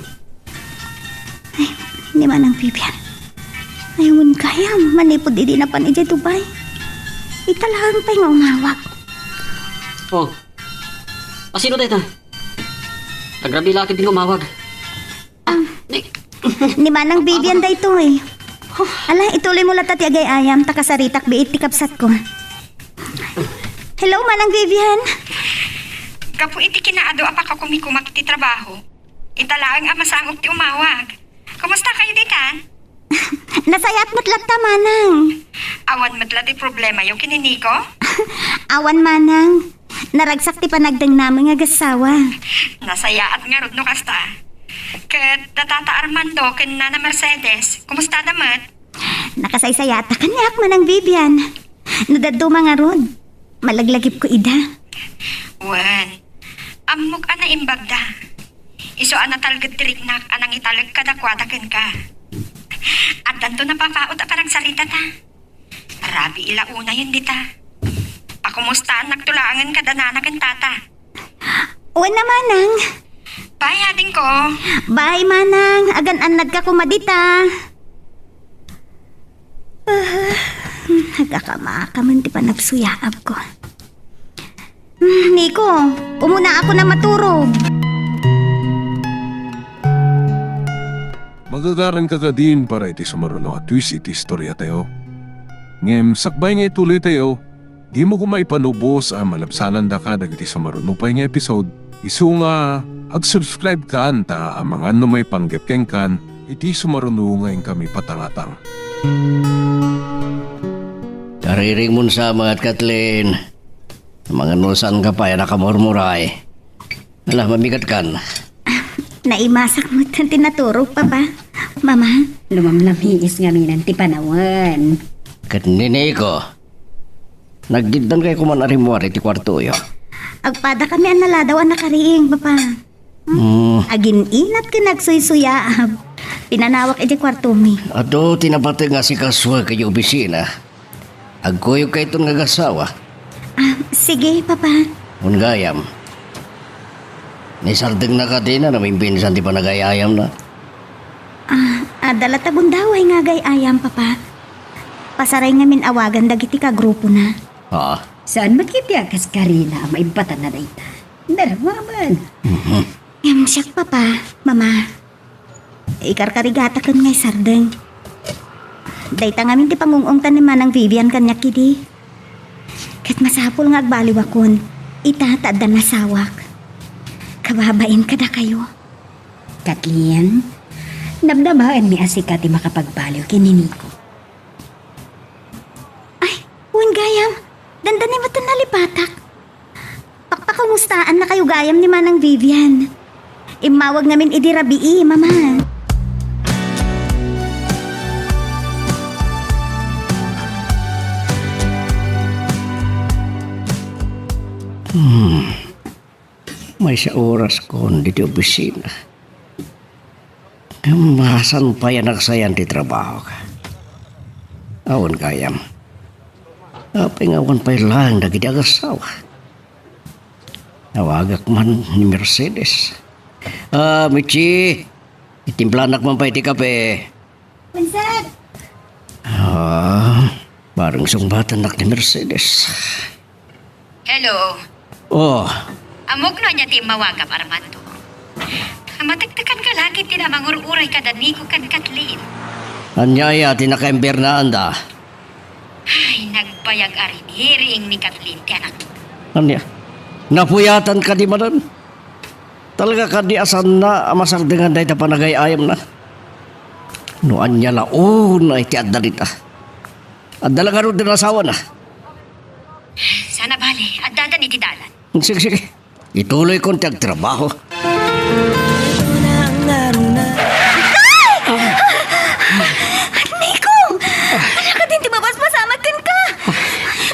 Ay, ni Manang Vivian. Ay, wen gayam, manipud idi napan idiay Dubai. Ita laeng pay nga umawag. Oh. Asino dayta? Agrabi la ket din umawag. Ah, ni Manang Vivian daytoy. Ala, ituloy mo latta ti agay-ayam, ta kasaritak biit ti kabsatko. Hello, Manang Vivian. Gapu iti kinaadu a pakakumikumak iti trabaho, ita laeng a masangok ti umawag. Kumusta kayo ditan? Nasayaat met latta, Manang. Awan met la ti problemayo ken ni Nico? Awan, Manang. Naragsak ti panagdengnamin nga agassawa. Nasayaat ngarud no kasta. Ket da Tata Armando ken Nana Mercedes, kumusta da met? Nakasaysayaat kaniak, Manang Vivian. No dadduma ngarud, malaglagipko ida. Wen, ammok a naimbagda. Isu a natalged ti riknak a nangitalek kadakuada kenka. Addanto napapaut a panagsaritata. Rabii la unayen dita. Pakumustaannakto laengen kada nana ken tata. Wen a, Manang. Bye, adingko. Bye, Manang. Agan-annadka koma dita. Ah, agkakamakamen ti panagsuyaabko. Hmm, Nico, umuna ako na maturog. Magagaran ka kadin para iti sumaruno a twist iti istoriatayo. Ngem sakbay nga ituloytayo, dimo koma ipanubos a malabsanandaka dagiti sumaruno pay nga episode. Isu nga, ag-subscribe kan ta amangan no maipanggep kenkan iti sumaruno nga inkami patangatang. Kariringmon sa met, Kathleen. Amangan no saanka pay a nakamurmuray. Ala, mamigatkan. Naimasak met ti naturog, Papa. Mama. Lumamlamiis ngamin ti panawen. Ket ni Nico, nagiddan kay kuman a rimmuar iti kuartoyo. Agpadakami a naladaw a nakariing, Papa. Hmm. Agin-inat ken agsuysuyaab. Pinanawak idiay kuartomi. Adu ti napateg nga asikasuek idiay opisina. Agkuyogkayton nga agassawa. Ah, sige, Papa. Wen gayam. Ni Sardeng na kadina, namimbinsan ti panagayayamna. Ah, adda latta gundaway nga agay-ayam, Papa. Pasaray ngamin awagan dagiti kagrupona. Ha? Saan met ket ti agaskarina a maibbatanna dayta? Naramaman. Mhm. Ngem siak, Papa, Mama. Ikarkarigataken nga isardeng. Dayta ngamin ti pangung-ungtan ni Manang Vivian kaniak idi. Ket masapul nga agbaliwakon, ita ta adda nasawak. Kababain kadakayo. Kathleen, namnamaenmi a sika ti makapagbaliw ken ni Nico. Ay, wen gayam, dandani met nalipatak. Pakpakamustaannakayo Ayam ni Manang Vivian. Immawag ngamin idi rabii, Mama. Hmm. Maysa oraskon ditoy opisina. Ngem saan pay a nagsayan ti trabaho? Awan gayam. Apay nga awan pay laeng dagiti agassawa? Awagak man ni Mercedes. Ah, Michi, itimplanak man pay ti kape. Sir! Ah, bareng sungbatannak ni Mercedes. Hello. Oh. Ammok no ania ti immawagam, Armando. Matektekan ka la ket ti namangur-uray kada Nico ken Kathleen. Ania aya ti nakaimbernaanda? Ay, nagbayag a riniriing ni Kathleen ti anak. Ania? Napuyatan kadi manen? Talaga kadi a saanna a masardeng dayta panagay-ayamna? No ania la unay ti adda dita? Adda la ngarud ti asawana? Saan a bale, addadan iti dalan. Sige, sige. Ituloykon ti agtrabaho. Nico! Ania kadin ti mabasbasamak kenka?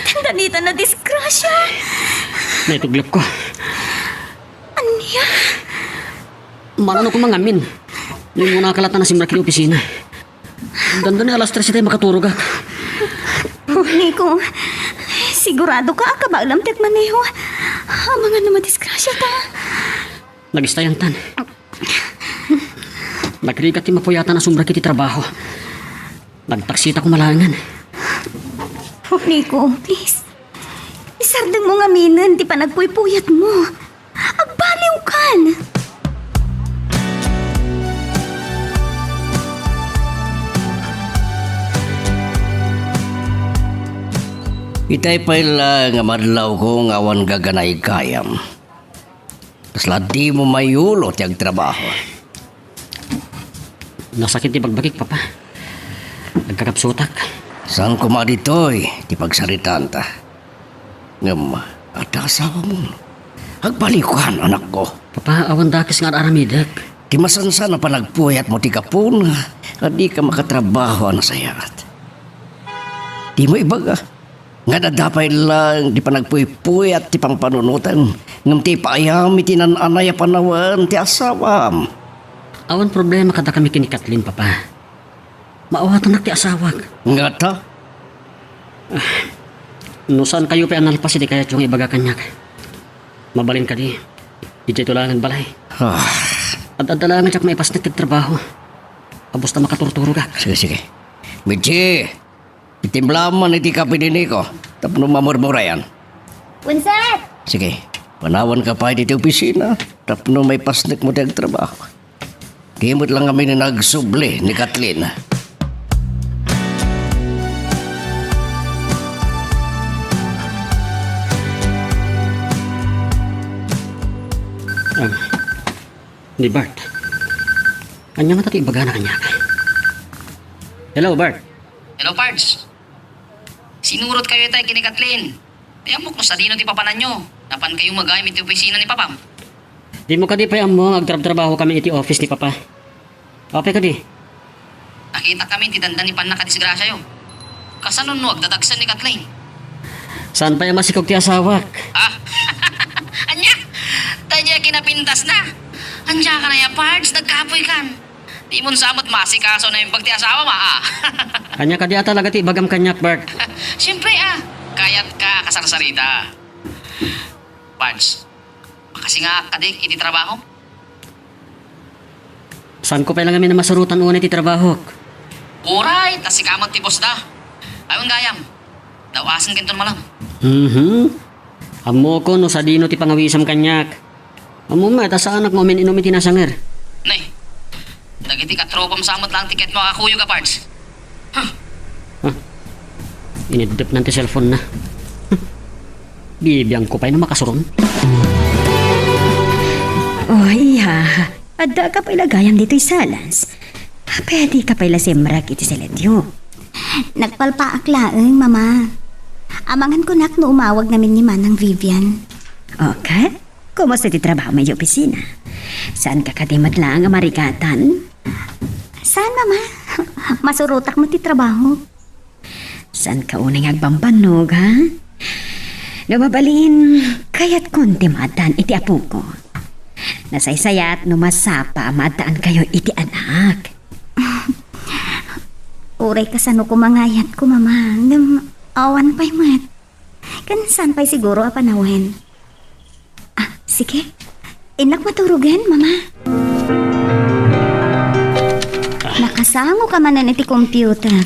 Tandanitan a disgrasya. Naituglokko. Ania? Mananok mangamin. Ingunaka latta a simrek iti opisina. Dandani alas tres itay makaturogak. Nico, sigurado ka a kabaelam ti agmaneho? Amangan no madisgrasyata. Nagistayantan. Nagrigat ti mapuyatan a sumrek iti trabaho. Nagtaksita koma laengen. Nico, please. Isardengmo ngaminen ti panagpuypuyatmo. Agbaliwkan! Itay pay la nga madlawko nga awan gaganay gayam. Kasla dimo mayulo ti agtrabaho. Nasakit ti bagbagik, Papa. Nagkakapsutak. Saan koma ditoy ti pagsaritaanta? Ngem, adda asawam. Agbaliwkan, anakko. Papa, awan dakes nga ar-aramidek. Ti masansan a panagpuyatmo ti gapuna a dika makatrabaho a nasayaat. Dimo ibaga nga adda pay laeng ti panagpuypuyat ti pampanunotem ngem ti ipaayam iti naan-anay a panawen ti asawam. Awan problema kadakami ken ni Kathleen, Papa. Maawatanak ti asawak. Ngata? Ah, no saankayo pay a nalpas iti kayatyo nga ibaga kaniak, mabalin kadi, idiayto laengen balay. Ah. Ad-adda laengen diak maipasnek ti trabaho. Kabus ta makaturturogak. Sige, sige. Michi, itimplaam man iti kape ni Nico tapno mamurmurayan. Wen, sir! Sige, panawanka pay ditoy opisina tapno maipasnekmo ti agtrabaho. Di met la ngamin nagsubli ni Kathleen. Ah, ni Bart. Ania ngata ti ibagana kaniak? Hello, Bart. Hello, Pards. Sinurotkayo itay ken ni Kathleen. Ti ammok no sadino ti papananyo. Napankayo magayam iti opisina ni Papam. Dimo kadi pay ammo nga agtrabtrabahokami iti office ni Papa? Apay kadi? Nakitakami ti dandani pannakadisgrasiayo. Kasano no agdadagsen ni Kathleen? Saan pay a masikog ti asawak? Ah? Ania? Daydiay kinapintasna? Ania ka na ya, Pards? Nagkapoykan. Dimon sa met maasikaso a naimbag ti asawam, ah. Ania kadi a talaga ti ibagam kaniak, Bart? Siempre, ah. Kayatka a kasarsarita. Pards, makasingaak kadi iti trabaho? Saanko pay la ngamin a masurotan unay ti trabahok. Uray, ta sika met ti bossda. Awan gayam. Daw-asen kenton malam. Mhm. Ammokon no sadino ti pangawisam kaniak. Ammom met a saanak nga umin-inum iti nasanger. Nay, dagiti katropam sa met laeng ti ket makakuyog a, Pards. Huh. Ah. Iniddepnan ti cellphone-na. Huh. Bibiangko pay no makasuron. Oh, iya. Adda ka pay la gayam ditoy salans. Pwede ka pay la simrek iti saletyo. Nagpalpaak laeng, Mama. Amangan kunak no umawag ngamin ni Manang Vivian. Okay? Kumusta ti trabaho idiay opisina? Saanka kadi met laeng a marigatan? Saan, Mama. Masurotak met ti trabaho. Saanka unay nga agbambannog, ha? No mabalin, kayatkon ti maaddaan iti apoko. Nasaysayat no masapa a maaddaankayo iti anak. Uray kasano koma nga ayatko, Mama, ngem awan pay met. Ken saan pay siguro a panawen? Ah, sige. Innak maturogen, Mama. Nakasangoka manen iti computer.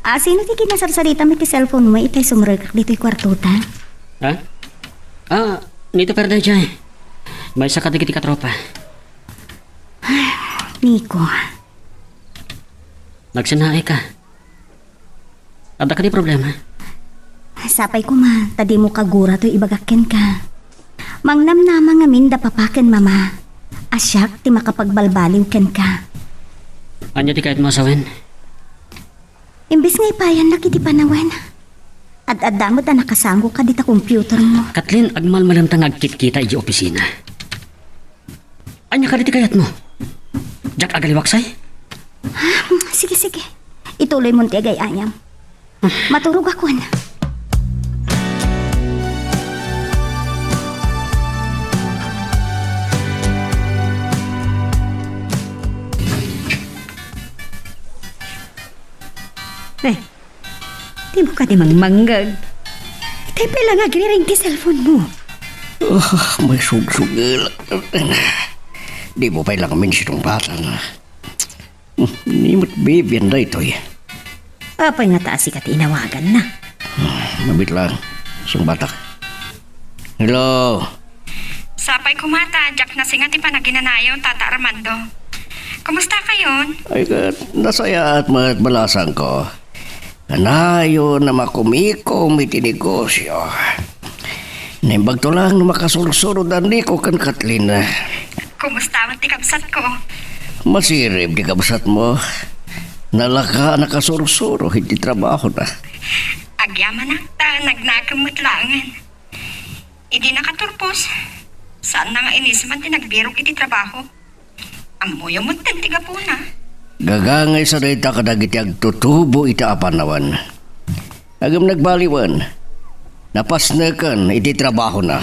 Ah, sino ti kinasarsaritam iti cellphone mo itay sumrekak ditoy kuartota? Ha? Ah, nito perde jay. Maysa kadagiti katropa. Nico. Nagsinaay ka. Adda kadi problema? Sapay koma, ta dimo kagura toy ibagak kenka. Mangnamnama ngamin da papa ken mama a siak ti makapagbalbaliw kenka. Ania ti kayatmo a sawen? Imbes nga ipayannak iti panawen, ad-adda met a nakasangoka dita computer mo. Kathleen, agmalmalemta nga agkitkita idiay opisina. Ania kadi ti kayatmo? Diak agaliwaksay? Sige, sige. Ituloymon ti agay-ayam. Maturogakon. Eh, dimo kadi mangmanggag? Itay pay la nga agriring ti cellphone mo. Ah, maisugsugel. Dimo pay la ngamin sinungpatan. Ni met Vivian daytoy. Apay ngata a sika ti inawaganna? Mabit lang. Sungbatak. Hello. Sapay koma ta diak nasinga ti panaginanayo, Tata Armando. Kumustakayon? Ay, ket nasayaat met balasangko. Kanayon a makumikom iti negosio. Naimbagto lang no makasursuro da Nico ken Kathleen. Kumusta met ti kabsatko? Masirib ti kabsatmo. Nalaka a nakasursuro iti trabahona. Agyamanak ta nagnakem met laengen. Idi nakaturpos, saanna nga inisman ti nagbirok iti trabaho. Ammoyo met ti gapuna. Gagangaysa dayta kadagiti agtutubo iti a panawen. Ngem nagbaliwen, napasneken iti trabahona.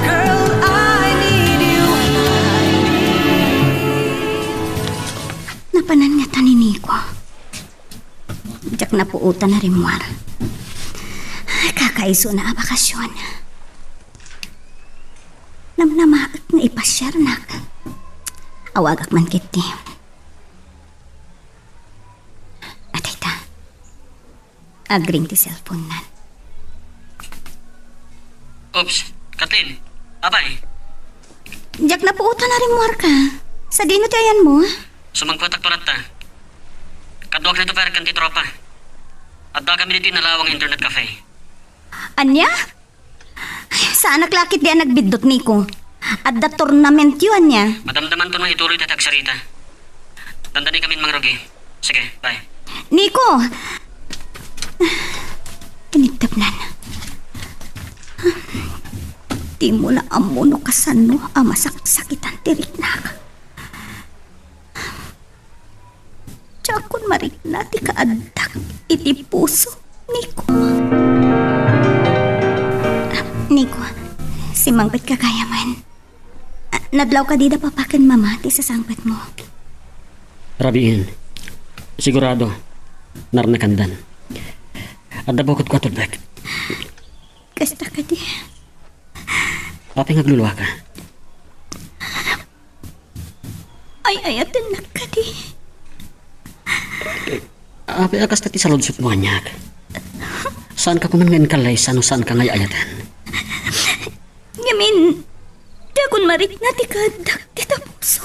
Girl, I need you. Napanan ngata ni Nico. Diak napuotan a rimmuar. Kakaisuna a bakasion. Namnamaek nga ipasiarnak. Awagak man ketdi. Adayta. Agring ti cellphone-nan. Oops, Kathleen, apay? Diak napuotan a rimmuarka. Sadino ti ayanmo? Sumangpetak to latta. Kaduak ni Topher ken ti tropa. Addakami ditoy nalawang internet cafe. Ania? Ay, saanak la ketdi a nagbiddut, Nico. Adda tournamentyo ania? Madamdamanto no ituloy ti agsarita. Dandanikamin mangrugi. Sige, bye. Nico! Inigtepnan. Dimo la ammo no kasano a masaksakitan ti riknak. Diakon marikna ti kaaddak iti puso, Nico. Nico, simmangpetka gayamen. Nadlaw kadi da papa ken mama ti sasangpetmo? Rabiin. Sigurado, narnekandan. Adda bukodko a tulbek. Kasta kadi. Apay nga agluluaka? Ay-ayatennak kadi. Apay a kasta ti saludsotmo, aniak? Saanka koma nga inkallaysa no saanka nga ay-ayaten? Ngamin, diakon marikna ti kaaddak dita puso.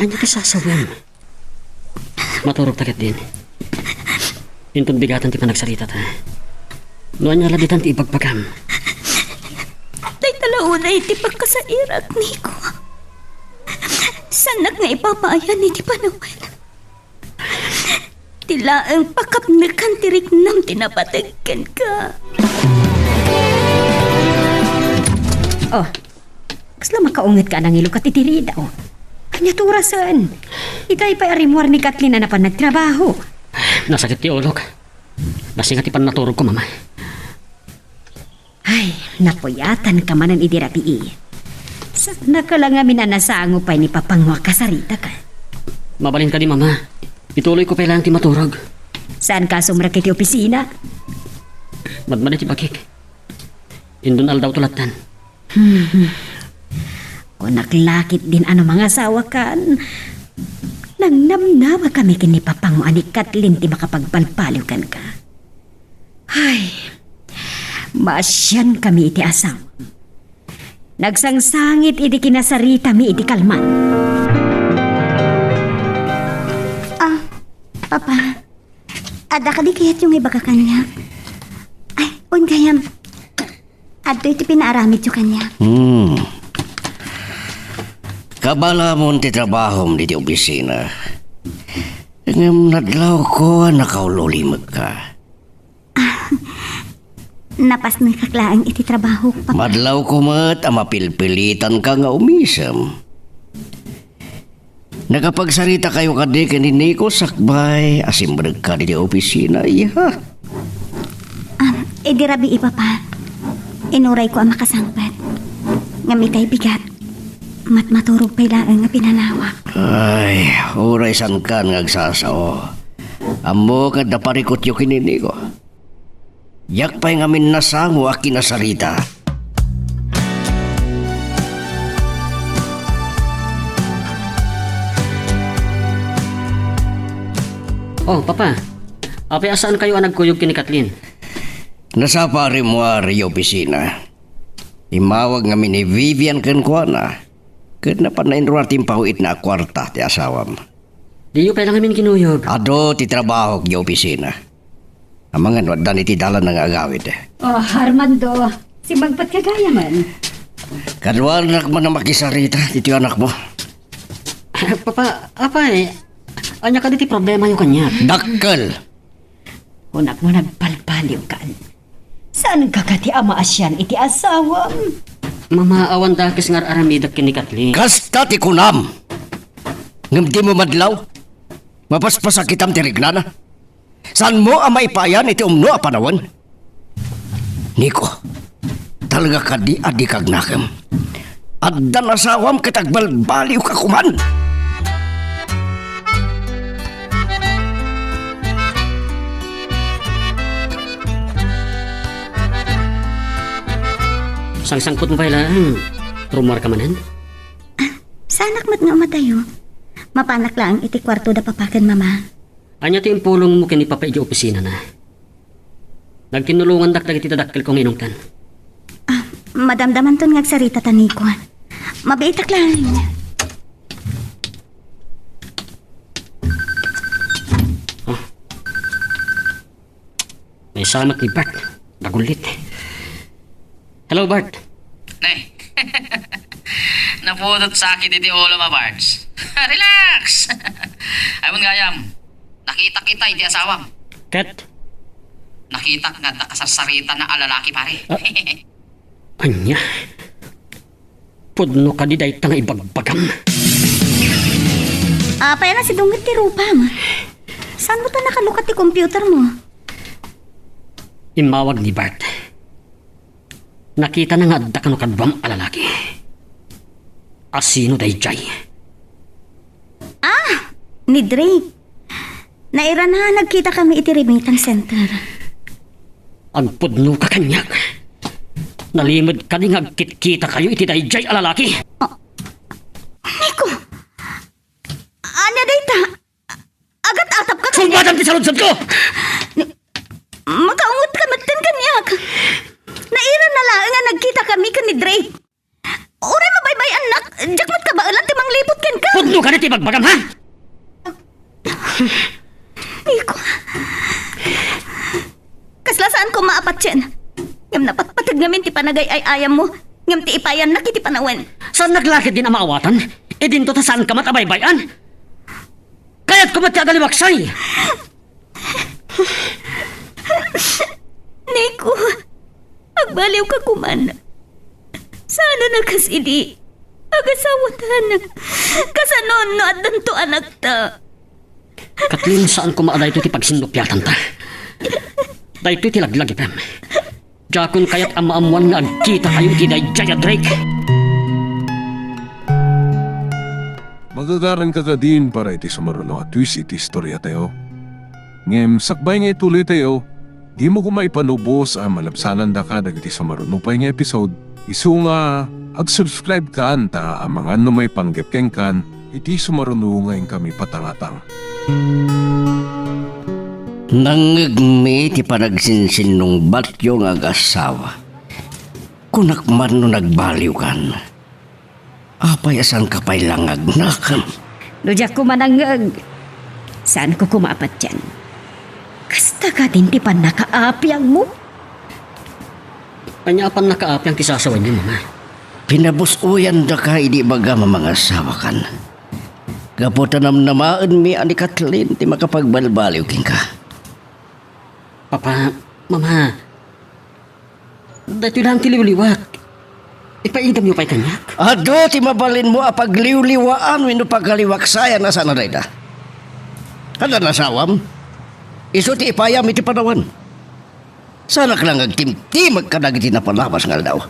Ania ti sasawem? Maturogta ketdin. Inton bigatan ti panagsaritata. No ania la ditan ti ibagbagam? Dayta la unay ti pagkasairak, Nico. Saannak nga ipapaayan iti panawen. Ti laeng pakapnekan ti riknam ti napateg kenka. Oh, kasla makaunget ka a nangilukat iti ridaw. Ania ti orasen? Itay pay a rimmuar ni Kathleen a napan nagtrabaho. Nasakit ti ulok. Nasinga ti pannaturogko, Mama. Ay, napuyatanka manen idi rabii. Saknaka la ngamin a nasango pay ni Papangmo a kasarita ka. Mabalin kadi, Mama. Ituloyko pay laeng ti maturog. Saanka a sumrek iti opisina? Madmadi ti bagik. Indon aldawto lattan. Hmm. Kunak la ketdin a no mangasawakan, nangnamnama kami ken ni Papangmo a ni Kathleen ti makapagbalbaliw kenka. Ay, maasian kami iti asawam. Nagsangsangit idi kinasaritami iti kalman. Ah, Papa, adda kadi kayatyo nga ibaga kaniak? Ay, wen gayam, adtoy ti pinaaramidyo kaniak. Hmm. Kabaelamon ti trabahom ditoy opisina. Ngem nadlawko a nakaul-ulimekka. Ah, napasnekak laeng iti trabahok, Papa. Madlawko met a mapilpilitanka nga umisem. Nakapagsaritakayo kadi ken ni Nico sakbay a simrekka ditoy opisina, iya? Ah, idi rabii, Papa. Inurayko a makasangpet. Ngem itay bigat, matmaturog pay laeng nga pinanawak. Ay, uray saankan nga agsasao. Ammok nga adda parikutyo ken ni Nico. Diak pay ngamin nasango a kinasarita. Oh, Papa. Apay a saankayo a nagkuyog ken ni Kathleen? Nasapa a rimmuar idiay opisina. Immawag ngamin ni Vivian kenkuana. Ket napan nainruar ti impaw-itna a kuarta ti asawam. Diyo pay la ngamin kinuyog? Adu ti trabahok idiay opisina. Amangan no addan iti dalanna nga agawid. Oh, Armando, simmangpetka gayamen. Kaduanak man a makisarita ditoy anakmo. Papa, apay, ania kadi ti problemayo kaniak? Dakkel! Kunakmo nagbalbaliwkan. Saanka kadi a maasian iti asawam? Mama, awan dakes nga ar-aramidek ken ni Kathleen. Kasta ti kunam! Ngem dimo madlaw? Mapaspasakitam ti reglana? Saanmo a maipayan iti umno a panawen? Nico, talaga kadi a dika agnakem? Addan asawam ket agbalbaliwka koman. Sangsangpetmo pay laeng. Rummuarka manen? Ah, saanak met nga umadayo. Mapanak laeng iti kuarto da Papa ken Mama. Ania ti impulongmo ken ni Papa idiay opisinana? Nagkinnulongandak dagiti dadakkelko nga inungtan. Ah, madamdamanton nga agsarita ta, Nico. Mabiitak laeng. Oh. Maysa met ni Bart. Nagullit. Hello, Bart. Ne. Napudot sakit iti ulom a, Bards. Relax! Awan gayam, nakitak itay iti asawam. Ket? Nakitak nga adda kasarsaritana a lalaki, pare. Ah, ania? Pudno kadi dayta nga ibagbagam? Apay a nasidungit ti rupam? Saanmo ta nakalukat ti computermo? Immawag ni Bart. Nakitana nga adda kano kaduam a lalaki. Asino daydiay? Ah! Ni Drake. Nairana, nagkitakami iti remittance center. Agpudnoka kaniak. Nalimed kadi nga agkitkitakayo iti daydiay a lalaki? Ah, Nico! Ania dayta? Agat-atapka kaniak? Sulbadam ti saludsodko! Ni-, makaungetka metten kaniak. Nairana laeng a nagkitakami ken ni Drake. Uray mabaybay-annak, diak met kabaelan ti mangliput kenka. Pudno kadi ti ibagbagam, ha? Nico, kasla saan koma a patien. Ngem napatpateg ngamin ti panagay-ay-ayammo, ngem ti ipayannak iti panawen. Saannak la ketdin a maawatan? Idinto ta saanka met a baybay-an? Kayatko met ti agaliwaksay! Nico, agbaliwka koman. Saan a kas idi? Agasawatan. Kasano no addanto anakta? Katlin, saan koma a daytoy ti pagsinnupiatanta. Daytoy ti laglagipem. Diakon kayat a maammuan nga agkitakayo iti daydiay a Drake. Magagaranka kadin para iti sumaruno a twist iti istoriatayo. Ngem sakbay nga ituloytayo, dimo koma ipanubos a malabsanandaka dagiti sumaruno pay nga episode, isu nga ag-subscribe kan ta amangan no maipanggep kenkan iti sumaruno nga inkami patangatang. Nangngegmi ti panagsinsinnungbatyo nga agasawa. Kunak man no nagbaliwkan. Apay a saanka pay la nga agnak? No diak koma nangngeg, saanko koma a patian. Kasta kadin ti pannakaapiangmo? Ania a pannakaapiang ti sasawenyo, Mama? Pinabus-oyandaka idi ibagam a mangasawakan. Gapu ta namnamaenmi a ni Kathleen ti makapagbalbaliw kenka. Papa, Mama, daytoy laeng ti liwliwak. Ipaidamyo pay kaniak. Adu ti mabalinmo a pagliwliwaan wenno pagaliwaksayan a saan a dayta. Adda asawam? Isu ti ipayam iti panawen. Saanak la nga agtimtimag kadagiti napalabas nga aldaw.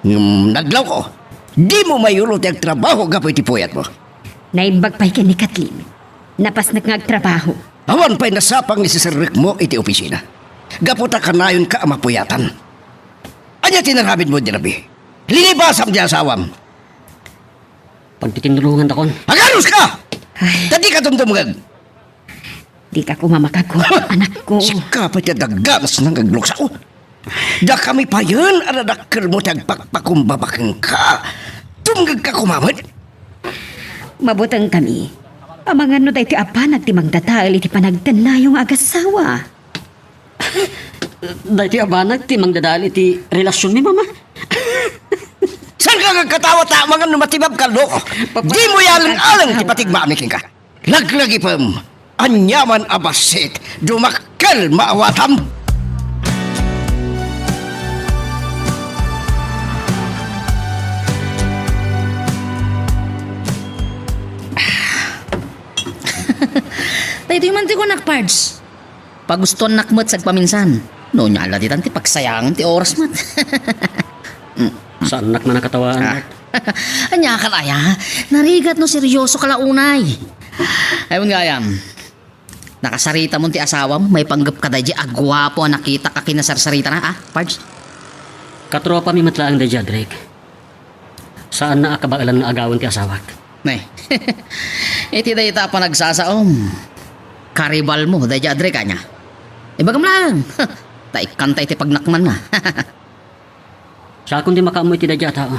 Ngem nadlawko, dimo mayulo ti agtrabaho gapu iti puyatmo. Naimbag pay ken ni Kathleen. Napasnek nga agtrabaho. Awan pay nasapang nga iseserrekmo iti opisina. Gapu ta kanayonka a mapuyatan. Ania ti inaramidmo idi rabii? Linibasam ti asawam. Pagtitinulongandakon. Aganuska! Ay. Ta dika dumdumngeg. Dika koma makagubat, anakko. Sika pay ti adda ganas nga aglukso. Dakami payen a nadakkelmo ti agpakpakumbaba kenka. Dumngegka koma met. Mabutengkami. Amangan no daytoy a banag ti mangdadael iti panagtennayo nga agasawa. Daytoy a banag ti mangdadael iti relasionmi, Mama. Saanka nga agkatawa ta amangan no matibabka, loko? Papa, dimo yaleng-aleng ti patigmaami kenka. Laglagipem, aniaman a bassit, dumakkel maawatam. Daytoy man ti kunak, Pards. Pagustoannak met sa agpaminsan. No, ania la ditan ti pagsayangem ti oras met. Mm. Saannak man a katawaan. Ah. Ania ka, aya? Narigat no seryosoka la unay. Ay, wen gayam. Nakasaritamon ti asawam, maipanggepka daydiay a guapo a nakitak a kinasarsaritana, ah, Pards? Katropami met laeng daydiay a Drake. Saanna a kabaelan nga agawen ti asawak. Ne. Iti dayta a panagsasaom, karibalmo daydiay a Drake, ania? Ibagam laeng. Ta ikkanta iti pagnakmanna. Siakon ti makaammo iti daydiay a tao.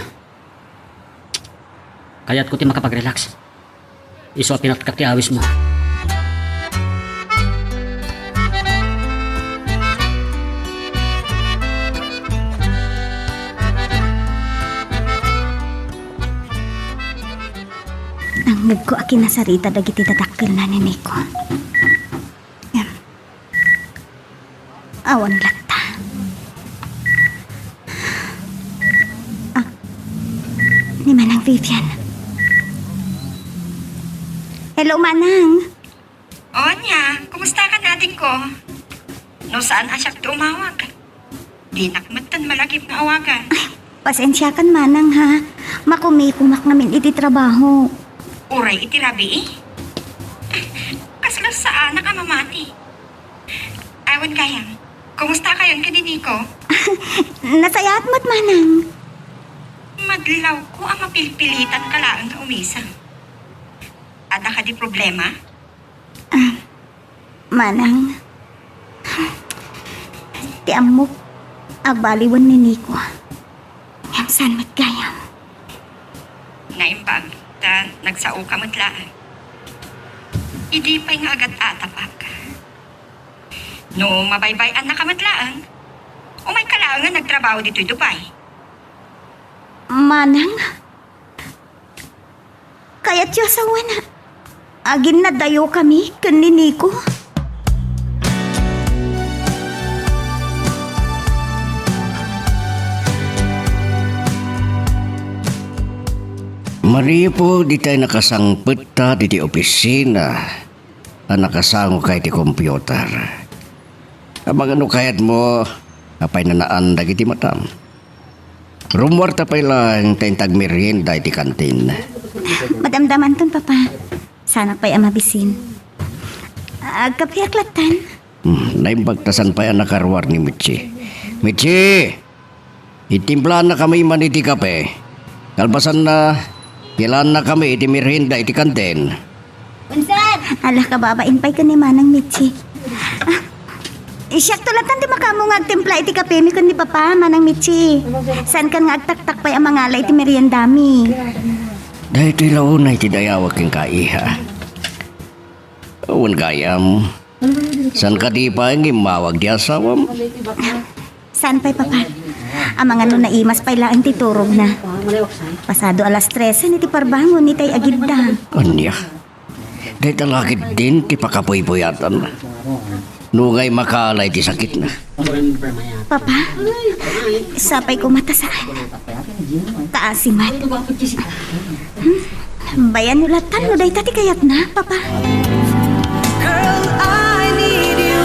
Kayatko ti makapag-relax. Isu a pinatkak ti awismo. Nangngegko a kinasarita dagiti dadakkelna ni Nico. Em. Awan latta. Ah, ni Manang Vivian. Hello, Manang. O, ania, kumusta ka, adingko? No saan a siak ti umawag? Dinak metten malagip nga awagan. Ay, pasensiakan, Manang, ha? Makumikumak ngamin iti trabaho. Uray iti rabii? Kasla saanak a mamati. Awan gayam, kumusta kayon ken ni Nico? Nasayaat met, Manang. Madlawko a mapilpilitanka laeng nga umisang. Adda kadi problema? Ah, Manang, ti ammok, agbaliwen ni Nico. Ngem saan met gayam? Naimbag ta nagsaoka met laeng. Idi pay nga agat-atapak. No mabaybay-annaka met laeng, umayka laengen agtrabaho ditoy Dubai. Manang? Kayatyo a sawen, aginnadayokami ken ni Nico. Manipud itay nakasangpetta diti opisina a nakasangoka iti computer. Amangan no kayatmo, apay nanaan dagiti matam. Rummuarta pay laeng ta inta agmerienda iti kantin. Madamdamanton, Papa. Saanak pay a mabisin. Agkapeak lattan. Hmm, naimbag ta saan pay a nakaruar ni Mitchie. Mitchie! Itimplaannakami man iti kape. Kalpasanna, kilaannakami iti merienda iti kantin. Unsan? Ala, kababain pay ken ni Manang Mitchie. Ah, siakto lattan ti makaammo nga agtimpla iti kapemi ken ni Papa, Manang Mitchie. Saankan nga agtaktak pay a mangala iti meriendami. Daytoy la unay ti dayawak kenka, iha. Wen gayam, saan kadi pay nga immawag ti asawam? Saan pay, Papa? Amangan no naimas pay laeng ti turogna. Pasado alas trese iti parbangon itay agidda. Ania? Dayta la ketdin ti pakapuypuyatan. Nungay makaala iti sakitna. Papa, sapay koma ta saan. Kaasi met. Hmm? Bayan no lattan no dayta ti kayatna, Papa. Girl, I need you.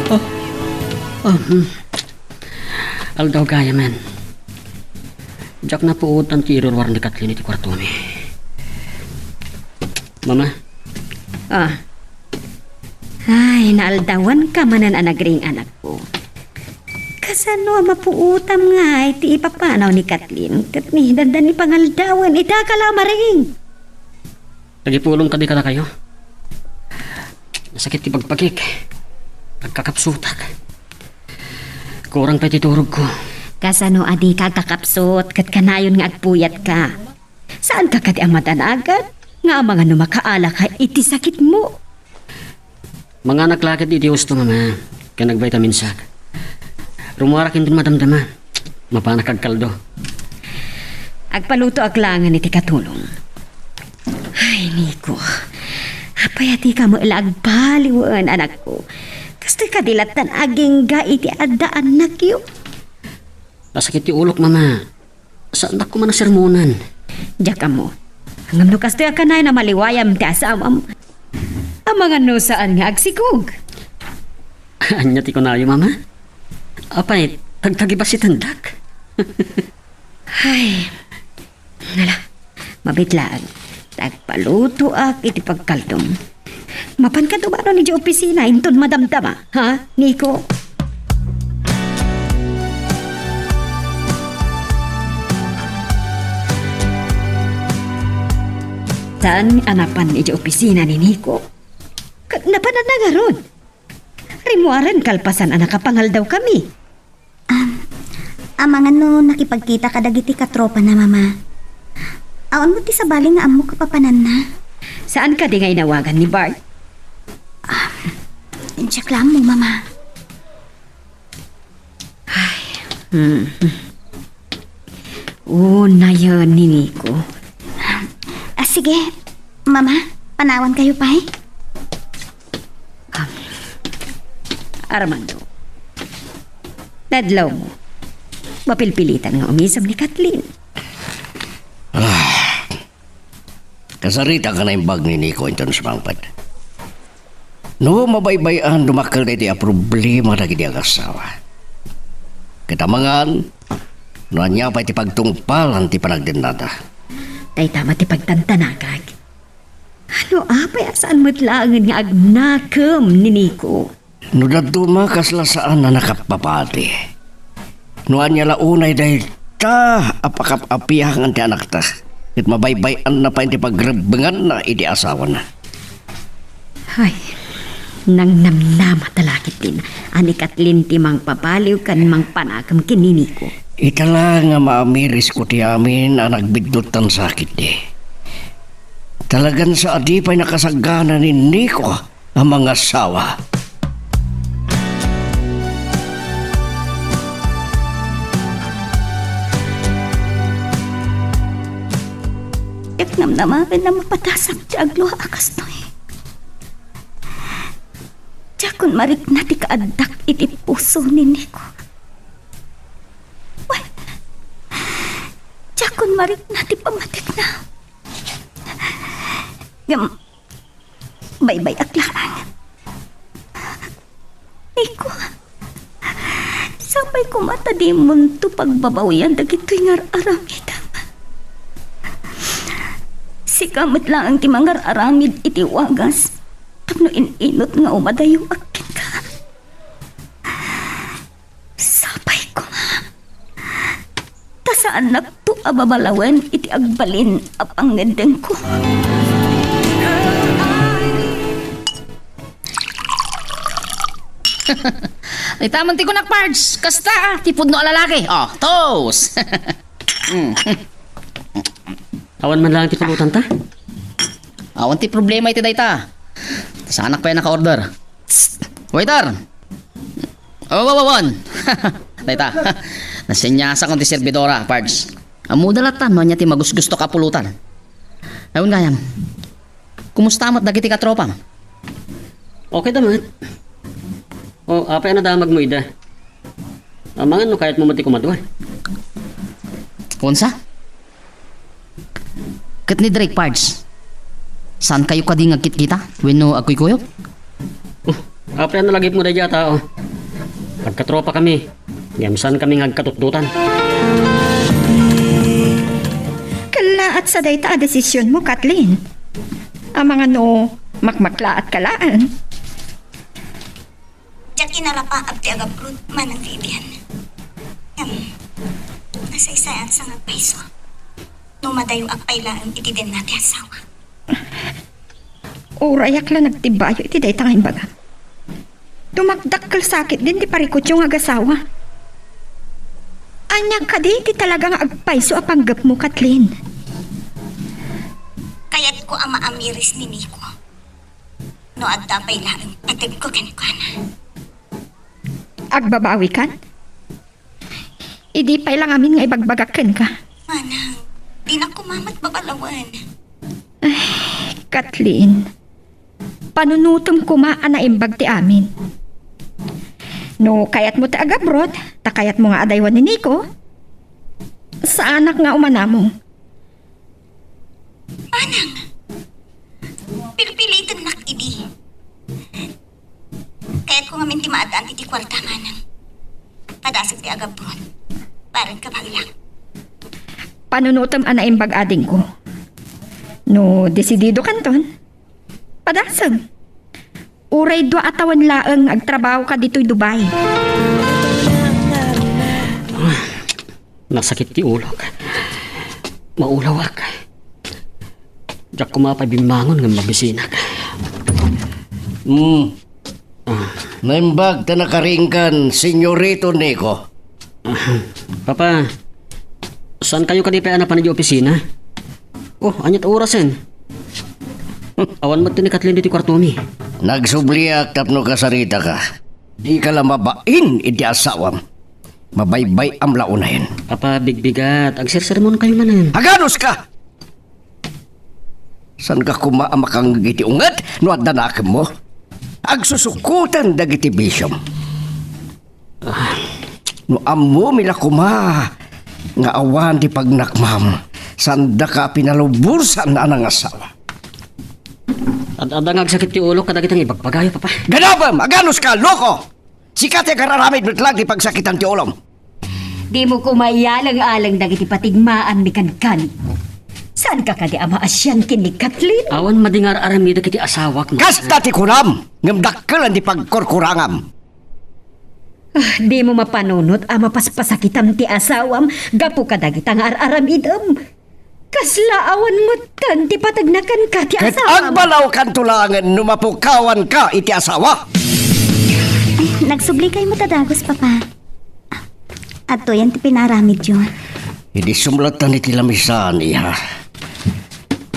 Oh. Oh, hmm. Aldaw gayamen. Diak napuotan ti iruruar ni Kathleen iti kuartomi. Mama? Ah. Ay, naaldawanka manen a nagring, anakko. Kasano a mapuotam ngay ti ipapanaw ni Kathleen ket ni dandani pangaldawen ita ka la maring? Nagipulong kadi kadakayo? Nasakit ti pagpagik. Agkakapsutak. Kurang pay ti turogko. Kasano a dika agkakapsut ket kanayon nga agpuyatka? Saanka kadi a madanagan nga amangan no makaalaka iti sakitmo? Manganak la ket iti husto, Mama, ken agvitaminsak. Rummuarak inton madamdama. Mapanak agkaldo. Agpalutoak laengen iti katulong. Ay, Nico, apay a dika met la agbaliwen, anakko? Kastoy kadi lattan agingga iti addaannakyo? Nasakit ti ulok, Mama. Saannak koma a sermonan. Diak ammo. Ngem no kastoy a kanayon a maliwayam ti asawam, amangan no saan nga agsikog. Ania ti kunayo, Mama? Apay, tagtagibasitendak? Ay, nala, mabiit laeng. Agpalutoak iti pagkaldom. Mapanka dumanon idiay opisina inton madamdama, ha, Nico? Saan a napan idiay opisina ni Nico? Ka-, napananna ngarud. Rimmuaren kalpasan a nakapangaldawkami. Ah, amangan no nakipagkita kadagiti katropana, Mama. Awan met ti sabali nga ammok a papananna. Saan kadi nga inawagan ni Bart? Ah, diak la ammo, Mama. Ay, hmm. Unayen ni Nico. Ah, sige, Mama, panawankayo pay. Um, Armando, nadlawmo. Mapilpilitan nga umisem ni Kathleen. Ah, kasarita ka naimbag ni Nico inton sumangpet. No, mabaybay-an dumakkel daytoy a problema dagiti agassawa. Ket amangan, no ania pay ti pagtungpalan ti panagdennada. Dayta met ti pagtantanagak. No apay a saan met laengen nga agnakem ni Nico? No dadduma, kasla saan a nakapapati. No ania la unay dayta a pakap-apiangan ti anakta, ket mabaybay-anna pay ti pagrebbenganna iti asawana. Ay, nangnamnama ta la ketdin a ni Kathleen ti mangpabaliw ken mangpanakem ken ni Nico. Ita la nga maamirisko ti amin a nagbidduttan sakitdi. Talagan sa a di pay nakasagana ni Nico a mangasawa. Diak namnamaen a mapadasak ti aglua a kastoy. Diakon marikna ti kaaddak iti puso ni Nico. Wen, diak kun marikna ti pammatikna. Ngem, baybay-ak laeng. Nico, sapay koma ta dimonto pagbabawian dagitoy nga ar-aramidem. Sika met laeng ti mangar-aramid iti wagas tapno in-inut nga umadayo-ak kenka. Sapay koma ta saannakto a babalawen iti agbalin a pangngeddengko. Itaman ti kunak, Pards. Kasta, ah, ti pudno a lalaki. Oh, toast. Mm. Awan man lang ti pulutan ta? Awan ti problema iti dayta. Saanak pay naka-order. Psst! Waiter! Oh, wow, wow, wow. Dayta. Nasenyasakon ti servidora, Pards. Ammoda latta no ania ti magusgustok a pulutan. Awan gayam. Kumusta met dagiti katropam? Okay da met. O, apay a nadamagmo ida? Amangan no kayatmo met ti kumadua. Kunsa? Ket ni Drake, Pards? Saankayo kadi nga agkitkita wenno agkuykuyog? Oh, apay a nalagipmo daydiay a tao? Agkatropa kami, ngem saan kami nga agkatutdotan. Kellaat sa dayta a desisionmo, Kathleen. Amangan no makmaklaat ka laeng. Diak inarapaap ti agabrod, Manang Vivian. Ngem, nasaysayaat sa nga agpayso no madayoak pay laeng iti denna ti asawa. Urayak la nagtibayo iti dayta nga imbagam. Dumakdakkel sakit din ti parikutyo nga agasawa. Ania kadi ti talaga nga agpayso a panggepmo, Kathleen? Kayatko a maamiris ni Nico. No adda pay laeng pategko kenkuana. Agbabawikan? Idi pay la ngamin nga ibagbagak kenka. Manang, dinak koma met babalawen. Ay, Kathleen, panunotem koma a naimbag ti amin. No kayatmo ti agabrod, ta kayatmo nga adaywan ni Nico, saanak nga umanamong. Manang, pilpilitennak idi. Kayatko ngamin ti maaddaan iti kuarta, Manang. Padasek ti agabrod. Bareng ka, Manang. Panunotem a naimbag, adingko. No desidido kanton, padasem. Uray dua a tawen laeng nga agtrabahoka ditoy Dubai. Nasakit ti ulok. Maulawak. Diak koma pay bimmangon ngem mabisinak. Hmm. Ah. Naimbag ta nakaringkan, Senyorito Nico. Ah, Papa, saankayo kadi pay a napan idiay opisina? Oh, ania ti orasen? Awan met ti ni Kathleen ditoy kuartomi. Nagsubliak tapno kasaritaka. Dika la mabain iti asawam. Mabaybay-am la unayen. Papa, bigbigat. Agsersermonkayo manen. Aganuska! Saanka koma a makangngeg iti unget no adda nakemmo? Agsusukoten dagiti bisiom. Ah, no ammomi la koma nga awan ti pagnakmam, saandaka a pinalubosan a nangasawa. Ad-adda nga agsakit ti ulok kadagiti nga ibagbagayo, Papa. Ganapem! Aganuska, loko! Sika ti agar-aramid met laeng ti pagsakitan ti ulom. Dimo koma iyaleng-aleng dagiti patigmaanmi kenka. Saanka kadi a maasian ken ni Kathleen? Awan madi nga ar-aramidek iti asawak, Ma. Kasta ti kunam, ngem dakkel ti pagkurkurangam. Ah, dimo mapanunot a mapaspasakitam ti asawam gapu kadagita nga ar-aramidem. Kasla awan metten ti pategna kenka ti asawam. Ket agbalawkanto laengen no mapukawanka iti asawa. Nagsublikayo met a dagus, Papa. Adtoyen ti pinaaramidyo. Idi sumlatan iti lamisaan, iha.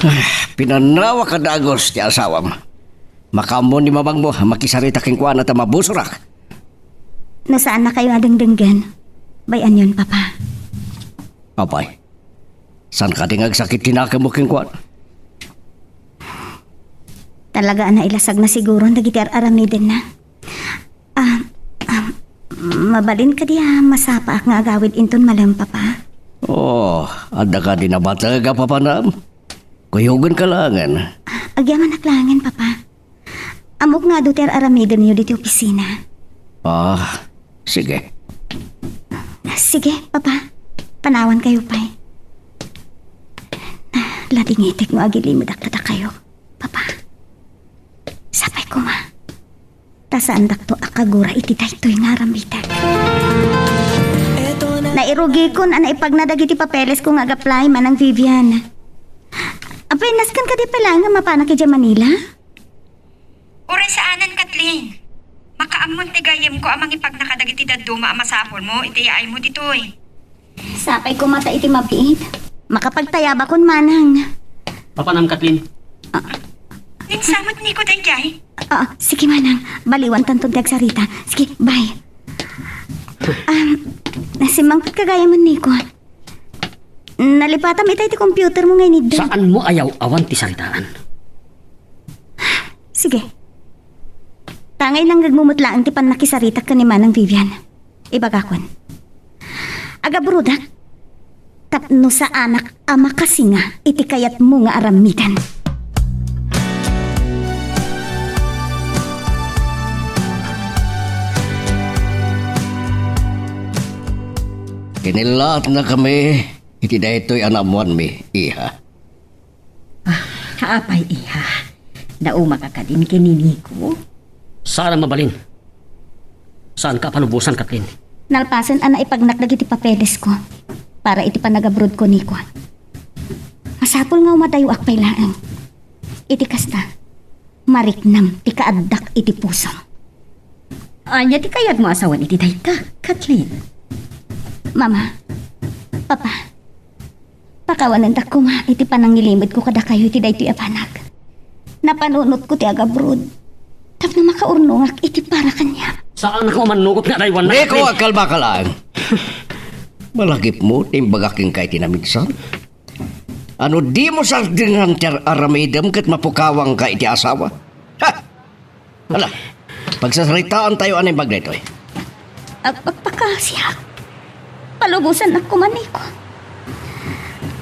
Ah, pinannawak a dagus ti asawam. Makaammo ni mamangmo a makisarita kenkuana ta mabusorak. No saannakayo a dengdenggen, bay-anyon, Papa. Apay, saan kadi nga agsakit ti nakemmo kenkuana? Talaga a nailasagna siguron dagiti ar-aramidenna. Ah, ah, mabalin kadi a masapaak nga agawid inton malem, Papa? Oh, adda kadi nabateg a papanam? Kuyogenka laengen. Agyamanak laengen, Papa. Ammok nga adu ti ar-aramidenyo ditoy opisina. Ah, sige. Sige, Papa. Panawankayo pay. Ladingitek no agilimedak kadakayo, Papa. Sapay koma. Ta saandakto a kagura iti daytoy nga aramidek. Nairugikon a naipagna dagiti papelesko nga ag-apply, Manang Vivian. Apay, nasken kadi pay laeng nga mapanak idiay Manila? Uray saanen, Kathleen. Makaammon ti gayyemko a mangipagna kadagiti dadduma a masapulmo iti yaaymo ditoy. Sapay koma ta iti mabiit, makapagtayabakon, Manang. Papanam, Kathleen. Ah. Ninsamet, Nico, daydiay? Ah, sige, Manang. Baliwantanton ti agsarita. Sige, bye. Um, simmangpetka gayam, Nico. Nalipatam itay ti computer mo nga inidda. Saanmo a yaw-awan ti saritaan? Sige. Tangay nangnegmo met laeng ti pannakisaritak ken ni Manang Vivian. Ibagakon. Agabrodak tapno saanak a makasinga iti kayatmo nga aramiden. Kinillaatnakami iti daytoy a naammoanmi, iha. Ah, apay, iha? Naumaka kadin ken ni Nico? Saan a mabalin. Saanka a palubosan, Kathleen. Nalpasen a naipagnak dagiti papelesko para iti panagabrodko, Nico. Masapul nga umadayoak pay laeng. Iti kasta, mariknam ti kaaddak iti pusom. Ania ti kayatmo a sawen iti dayta, Kathleen? Mama, Papa, pakawanendak koma iti panangilimedko kadakayo iti daytoy a banag. Napanunotko ti agabrod tapno makaurnongak iti para kaniak. Saanak a mannukot nga adaywannak, Kathleen. Nico, agkalmaka laeng. Malagipmo ti imbagak kenka iti naminsan. Ano dimo sardengan ti ar-aramidem ket mapukawangka iti asawa? Ha! Ala, pagsasaritaantayo a naimbag daytoy. Agpakpakasiak. Palubosannak koma, Nico.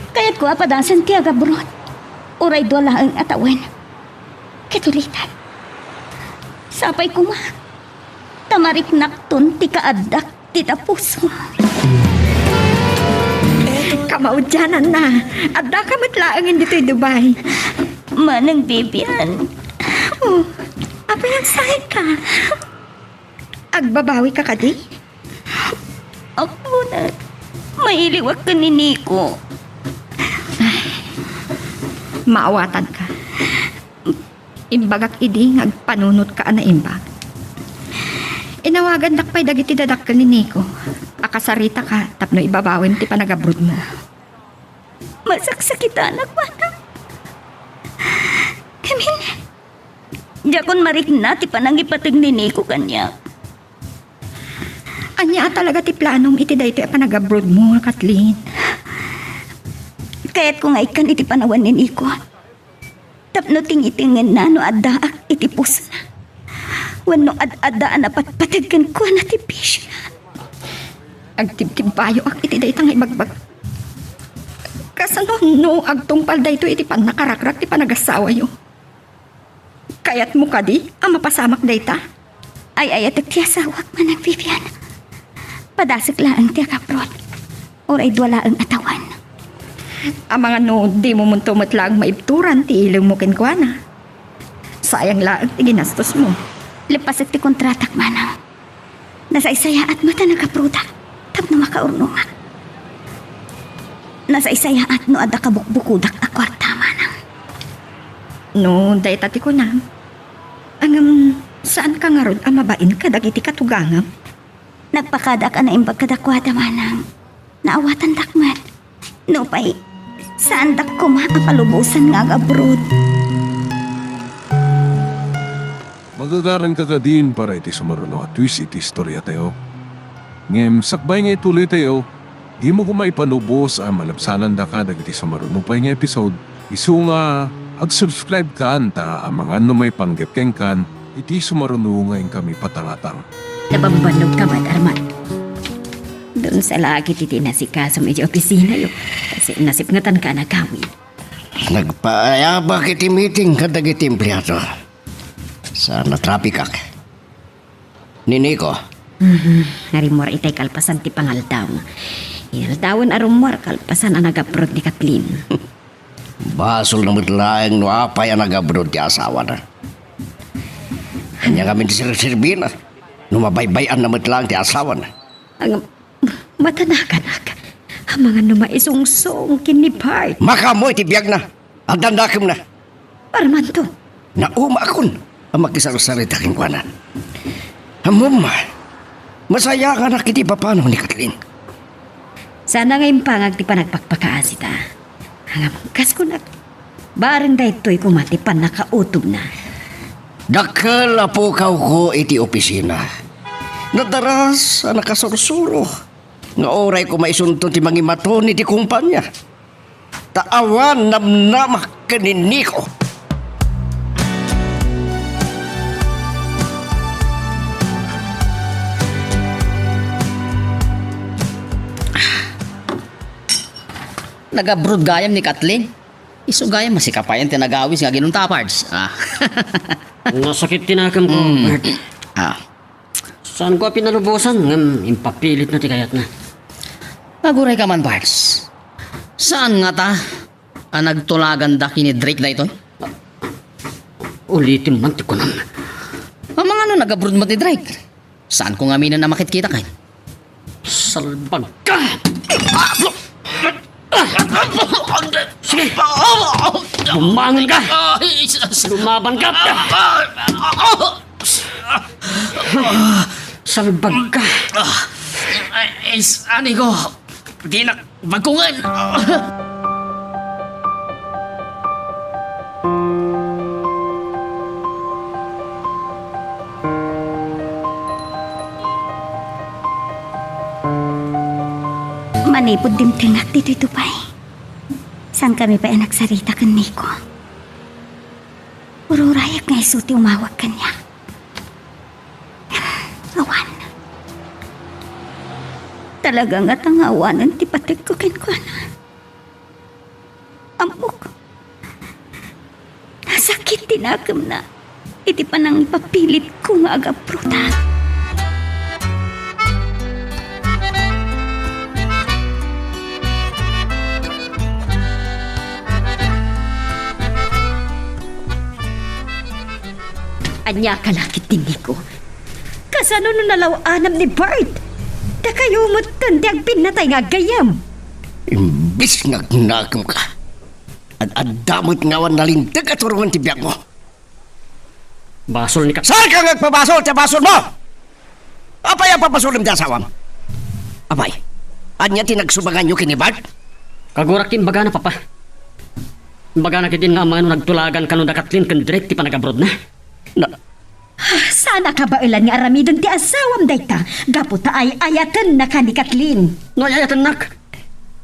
Kayatko a padasen ti agabrod. Uray dua laeng a tawen. Ket ulitek. Sapay koma. Ta mariknakton ti kaaddak ti tapuso. Kamaudiananna, addaka met laengen ditoy Dubai. Manang Vivian. Oh, apay, agsaenka? Agbabawika kadi? Apo, na, mailiwak ken ni Nico. Ay, maawatanka. Imbagak idi nga agpanunotka a naimbag. Inawagandak pay dagiti dadakkel ni Nico a kasaritaka tapno ibabawem ti panagabrodmo. Masaksakitanak, manang. Ngamin, diakon marikna ti panangipateg ni Nico kaniak. Ania a talaga ti planom iti daytoy a panagabrodmo, Kathleen? Kayatko nga ikkan iti panawen ni Nico. Tapno tingitengenna no addaak iti pusona. Wenno ad-adda a napatpateg kenkuana ti bisiona. Agtibtibbayoak iti dayta nga ibagbagak. Kasano no agtungpal daytoy iti pannakarakrak ti panagasawayo? Kayatmo kadi a mapasamak dayta? Ay-ayatek ti asawak, Manang Vivian. Padasek laeng ti agabrod. Uray dua laeng a tawen. Amangan no dimo monto met laeng maibturan ti ilimmo kenkuana. Sayang laeng ti ginastosmo. Leppasek ti kontratak, manang. Nasaysayaat met a nagabrodak tapno makaurnongak. Nasaysayaat no adda kabukbukodak a kuarta, manang. No, dayta ti kunam. Ngem, saanka ngarud a mabain kadagiti katugangam? Nagpakadak a naimbag kadakuada, manang. Naawatandak met. Nupay, saandak koma a palubosan nga agabrod. Magagaranka kadin para iti sumaruno a twist iti istoriatayo. Ngem sakbay nga ituloytayo, dimo koma ipalubos a malabsanandaka dagiti sumaruno pay nga episode, isu nga ag-subscribe kan ta amangan no maipanggep kenkan iti sumaruno nga inkami patangatang. Nabambannog ka met, Arman. Doon sa lagi ti inasikasom iti opisinayo. Kasi nasipngetanka a nagawid. Nagpaayabak iti meeting kadagiti empleado. Saan a trapikak. Ni Nico. Mhm. Nga rimmuar itay kalpasan ti pangaldaw. Inaldawen a rummuar kalpasan a nag-abroad ni Kathleen. Basolna met laeng no apay a nag-abroad ti asawana. Ania ngamin ti serserbina no mabaybay-anna met laeng ti asawana? Ang matanakanak, amangan no maisungsong ken ni Bart. Makaammo iti biagna. Addan dakemna. Armando. Naumaakon a makisarsarita kenkuana. Ammom, masayaanganak iti ipapanaw ni Kathleen. Saan nga impangag ti panagpakpakaasita. Ngem kas kunak, bareng daytoy koma ti pannakautogna. Dakkel a pukawko iti opisina. Nadaras a nakasursuro nga uray koma isunton ti mangimaton iti kumpania. Ta awan namnamak ken ni Nico. Nag-abroad gayam ni Kathleen? Isu gayam a sika pay ti nagawis nga aginunta, Pards. Ah. Nasakit ti nakemko, Mm. Bert. Ah. Saanko a pinalubosan ngem impapilitna ti kayatna. Agurayka man, Pards. Saan ngata a nagtulaganda ken ni Drake daytoy? Ulitem man ti kunam. Amangan no nag-abroad met ni Drake? Saanko ngaminen a makitkita ken? Salbagka! Sige! Bumangon ka! Lumaban ka! Salbagka! Ay, ani ko, dinak bagungan. Manipud dimtengak ditoy tupay, saankami pay a nagsarita ken Nico. Ururayak nga isu ti umawag kaniak. Awan. Talaga ngata nga awanen ti pategko kenkuana. Ammok, nasakit ti nakemna iti panangipapilitko nga agabroda. Ania ka la ket ni Nico? Kasano no nalaw-anam ni Bart? Dakayo metten ti agpinnatay nga aggayam. Imbis nga agnakem ka, ad-adda met nga awan nalinteg a turongen ti biagmo. Basol ni Kap- Saan ka nga agpabasol ti basolmo? Apay a pabasolem ti asawam? Apay, ania ti nagsubanganyo ken ni Bart? Kagurak ti imbagana, Papa. Imbagana ketdin nga amangan no nagtulagan kano da Kathleen ken Drake ti panagabrodna. Na- Ah, saan a kabaelan nga aramiden ti asawam dayta gapu ta ay-ayatenna ka ni Kathleen. No ay-ayatennak,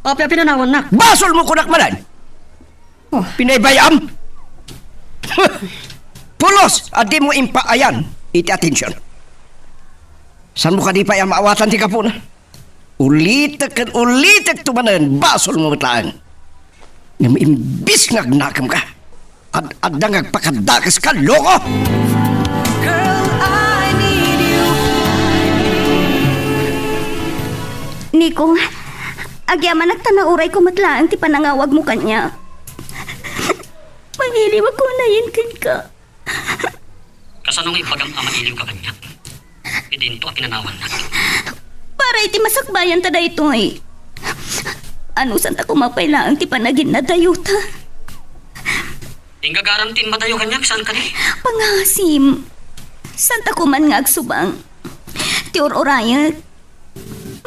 apay a pinanawannak? Basolmo kunak manen! Oh. Pinaybay-am? Pulos a dimo impaayan iti atension. Saanmo kadi pay a maawatan ti gapuna? Ulitek ken ulitekto manen, basolmo met laeng. Ngem imbis nga agnakem ka, ad-adda nga agpakadakeska, loko! Girl, I need you. Nico, agyamanak ta nauray ko met laeng ti panangawagmo kaniak. Mangiliwak ko unayen kenka. Kasano nga ibagam a mailiwka kaniak? Idinto a pinanawannak. Para iti masakbayan ta daytoy. Anusanta koma pay laeng ti panaginna dayta. Inggagaram ti immadayo kaniak, saan kadi? Pangasim. Santa koman nga agsubang. Ti ur-urayek.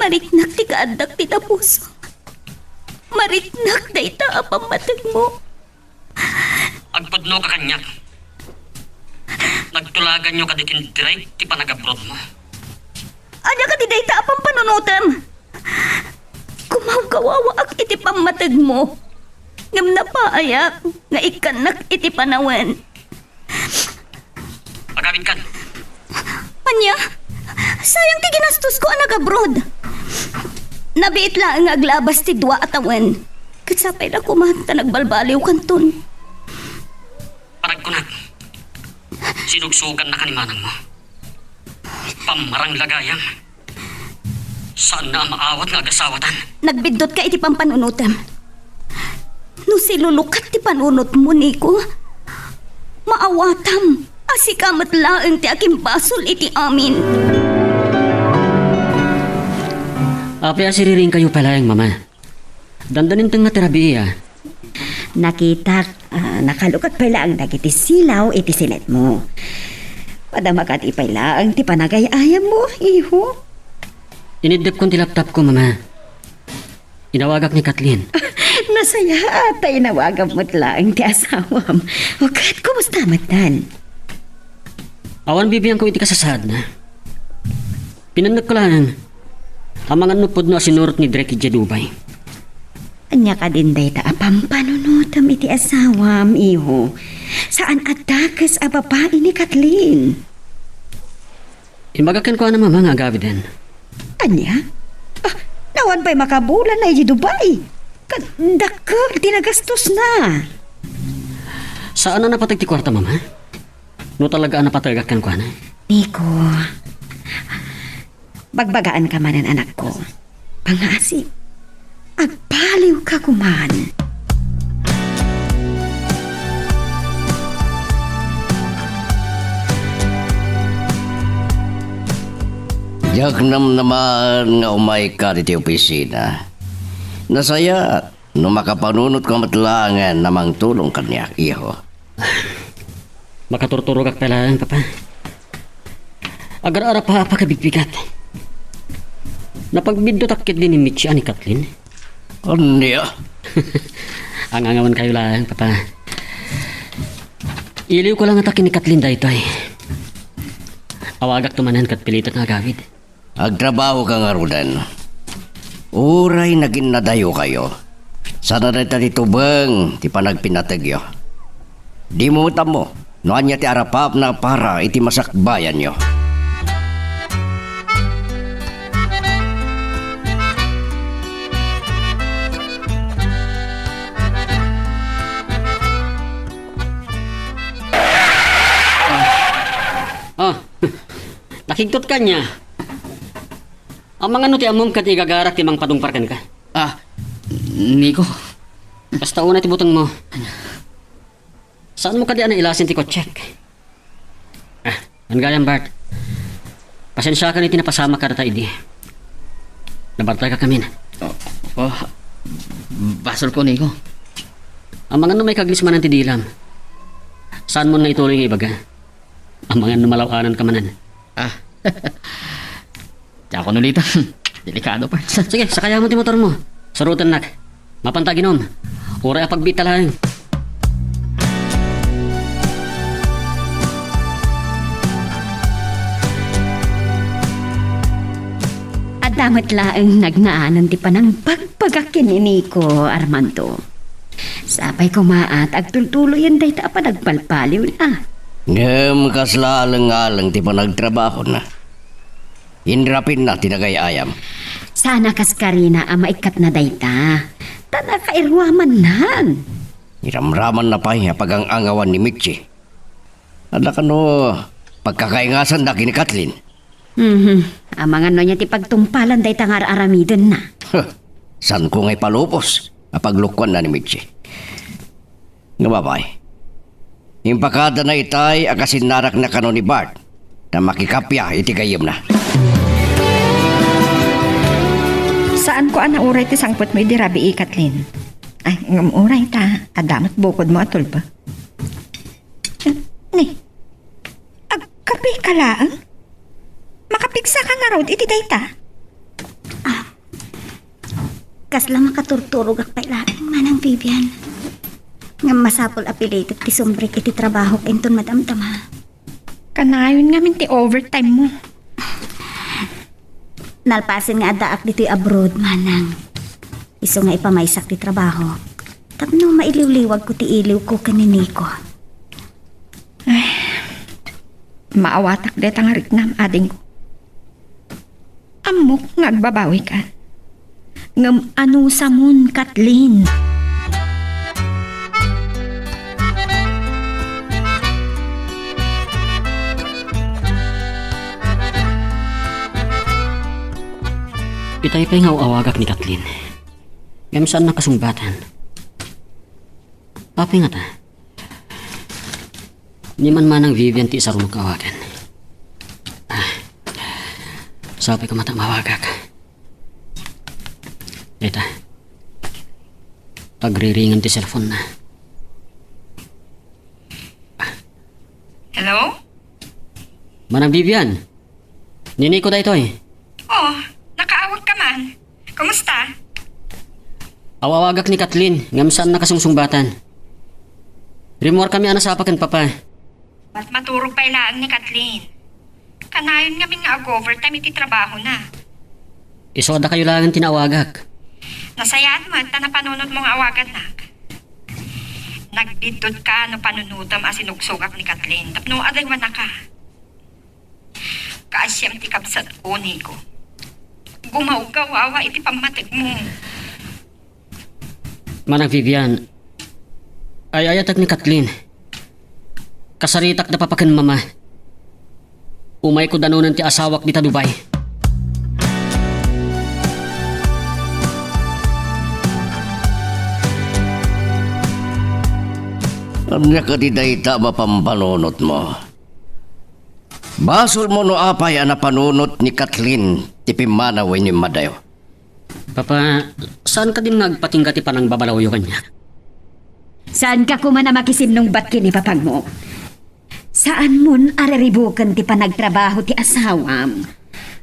Mariknak ti kaaddak ti tapuso. Mariknak dayta a pammategmo. Agpudnoka kaniak. Nagtulaganyo kadi ken Drake ti panagabrodmo. Ania kadi dayta a pampanunotem? Kumawkawawaak iti pammategmo. Ngem napaayak nga ikkannak iti panawen. Agawidkan. Ania? Sayang ti ginastosko a nag-abroad. Nabiit laeng nga aglabas ti dua a tawen. Ket sapay la koma ta nagbalbaliwkanton. Paragkunak, sinugsugannaka ni manangmo. Pammarang la gayam. Saanna a maawat nga agasawatan. Nagbiddut ka iti pampanunutem. No silulukat ti panunotmo, Nico, maawatam a sika met laeng ti akimbasol iti amin. Apay a siriringkayo pay laeng, Mama? Dandanintenga ti rabii, a. Nakitak, ah, nakalukak pay laeng dagiti silaw iti sinetmo. Madama kadi pay laeng ti panagay-ayammo, iho. Iniddepkon ti laptopko, Mama. Inawagak ni Kathleen. Nasayaat ta inawagam met laeng ti asawam. O ket, kumusta met dan? Awan bibiangko iti kasasaadna. Pinannekko laeng. Amangan no pudno a sinurot ni Drake idiay Dubai. Ania kadin dayta a pampanunotem iti asawam, iho? Saan a dakes a babai ni Kathleen. Imbagak kenkuana, Mama, nga agawiden. Ania? Ah, nawan pay makabulan na iti Dubai. Ket dakkel ti nagastosna. Saan a napateg ti kuarta, Mama? No talaga a napategak kenkuana? Nico, bagbagaanka manen, anakko. Pangaasi, agbaliwka koman. Diak namnamaen nga umayka ditoy opisina. Nasayaat no makapanunotka met laengen a mangtulong kaniak, iho. Makaturturogak pay laeng, Papa. Agar-arapapak a bigbigat. Napagbiddutak ketdi ni Mitchie a ni Kathleen. Ania? Angangawankayo laeng, Papa. Iliwko la ngata ken ni Kathleen daytoy. Awagakto manen ket pilitek nga agawid. Agtrabahoka ngaruden. Uray naginnadayokayo, saan a dayta ti tubeng ti panagpinategyo. Dimo met ammo no ania ti arapapna para iti masakbayanyo. Ah, nakigtot ka ania? Amangan no ti ammom ket igagarak ti mangpadungpar kenka. Ah, Nico. Kasta unay ti butengmo. Saanmo kadi a nailasin ti kotsek? Ah, wen gayam, Bart. Pasensiakan iti napasamak kadata idi. Nabartayka kamin. Oh, oh, basolko, Nico. Amangan no maikaglis manen ti dilam. Saanmo nga ituloy nga ibaga? Amangan no malaw-ananka manen. Ah. Diakon ulitan. Delikado, parts. Sige, sakayam ti motormo. Surotennak. Mapanta aginom. Uray a pagbiit ta laeng. Adda met laeng nagnaanen ti panangbagbagak ken ni Nico, Armando. Sapay koma a ta agtultuloyen dayta a panagbalbaliwna. Ngem kasla aleng-aleng ti panagtrabahona. Inrapinna ti nagay-ayam. Saan a kas karina a maikkatna dayta. Ta nakairuamannan. Iramramanna pay a pagang-angawan ni Mitchie. Adda kano pagkakaingasanda ken ni Kathleen. Mhm. Amangan no ania ti pagtungpalan dayta nga ar-aramidenna. Huh. Saanko nga ipalubos a paglukoanna ni Mitchie. Nga babai. Impakadana itay a kasinnarakna kano ni Bart ta makikappia iti gayyemna. Saanko a nauray ti sangpetmo idi rabii, Kathleen. Ay, ngem uray ta, adda met bukodmo a tulba. Ni, agkapeka laeng? Makapigsaka ngarud iti dayta? Ah, kasla makaturturogak pay laeng, Manang Vivian. Ngem masapul a pilitek ti sumbrik iti trabahok inton madamdama. Kanayon ngamin ti overtime mo. Nalpasen nga addaak ditoy abroad, Manang. Isu nga ipamaysak ti trabaho. Tapno mailiwliwagko ti iliwko ken ni Nico. Ay, maawatak deta nga riknam, adingko. Ammok nga agbabawika. Ngem anusamon, Kathleen? Itay pay nga aw-awagak ni Kathleen. Ngem saan nakasungbatan. Apay ngata? Ni Manang Vivian ti isarungok nga awagan. Ah, sapay koma ta mawagak. Dayta. Agriringan ti cellphone na. Hello? Manang Vivian, ni Nico daytoy. Oh, nakaawag ka man. Kumusta? Aw-awagak ni Kathleen, ngem saan nakasungbatan. Rimmuarkami a nasapa ken Papa. Mat-, maturog pay laeng ni Kathleen. Kanayon ngamin nga ag-overtime iti trabahona. Isu a dakayo laeng ti naawagak. Nasayaat met ta napanunotmo nga awagannak. Nagbiddut ka no panunotem a sinugsugak ni Kathleen tapno adaywanaka. Kaasiam ti kabsatko, Nico. Gumawgawawa iti pammategmo. Manang Vivian, ay-ayatek ni Kathleen. Kasaritak da Papa ken Mama. Umayko danonen ti asawak dita Dubai. Ania kadi dayta a mapampanunotmo? Basolmo no apay a napanunot ni Kathleen ti pimmanaw wenno immadayo. Papa, saan kadin nga agpatingga ti panangbabalawyo kaniak? Saanka koma a makisinnungbat ken ni papagmo. Saanmon a riribuken ti panagtrabaho ti asawam.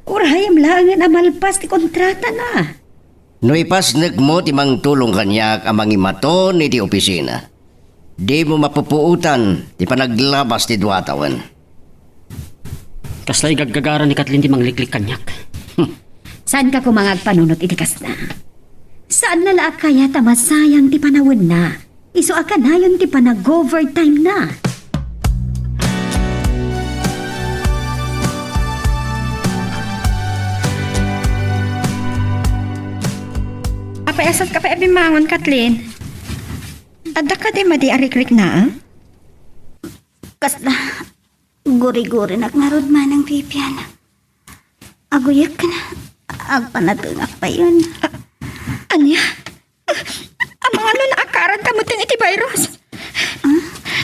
Urayem laengen a malpas ti kontratana. No ipasnekmo ti mangtulong kaniak a mangimaton iti opisina, dimo mapupuotan ti panaglabas ti dua a tawen. Kasla igaggagara ni Kathleen ti mangliklik kaniak. Saanka koma nga agpanunot iti kasta? Saanna la a kayat a masayang ti panawenna. Isu a kanayon ti panag-overtime na. Apay, asat ka pay a bimmangon, Kathleen? Adda kadi madi a rikrikna, ah? Kasla, gurigurinak ngarud, Manang Vivian. Aguyek ken agpanatengak payen. A-, ania? Amangan no naakaran ka metten iti virus? Hmm?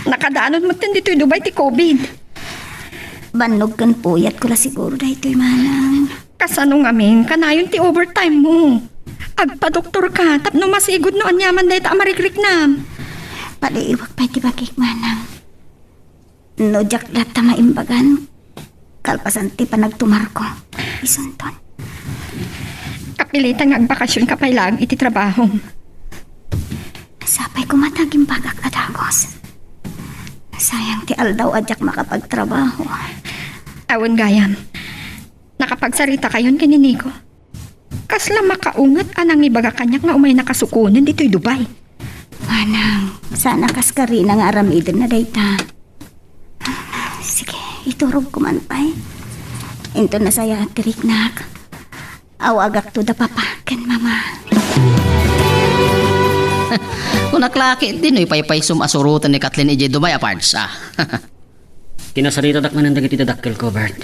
Nakadanon metten ditoy Dubai ti covid. Bannog ken puyat ko la siguro daytoy, Manang. Kasano ngamin? Kanayon ti overtime mo. Agpadoktor ka tapno masigud no aniaman dayta a marikriknam. Padiiwak pay ti bagik, Manang. No diak latta maimbagan, kalpasan ti panagtumarko, isunton. Kapilitan nga agbakasyon ka pay laeng iti trabahom. Sapay koma ta agimbagak a dagus. Sayang ti aldaw a diak makapagtrabaho. Awan gayam. Nakapagsarita kayon ken ni Nico? Kasla makaunget a nangibaga kaniak nga umaynaka sukonen ditoy Dubai. Manang, saan a kas karina nga aramidenna dayta. Sige, iturogko man pay. Inton nasayaat ti riknak, awagakto da Papa ken Mama. Kunak la ketdi no ipaypaysom a suroten ni Kathleen idiay Dubai a parts, ah. Kinasaritadak manen dagiti dadakkelko, Bert.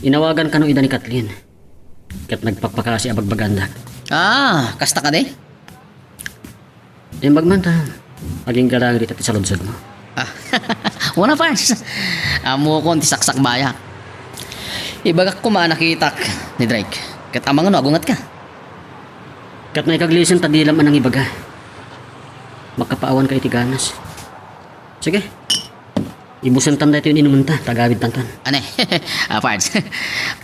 Inawagan kano ida ni Kathleen, ket nagpakpakasi a bagbagaandak. Ah, kasta kadi? Imbag man ta, agingga laeng dita ti saludsodmo. Ah, wen a, Pars. Ammokon ti saksakbayak. Ibagak koma a nakitak ni Drake, ket amangan no agungetka. Ket naikaglisen ta dilam a nangibaga. Makapaawanka iti ganas. Sige. Ibusentan daytoy inumenta, ta agawidtanton. Ania? Ah, Pards.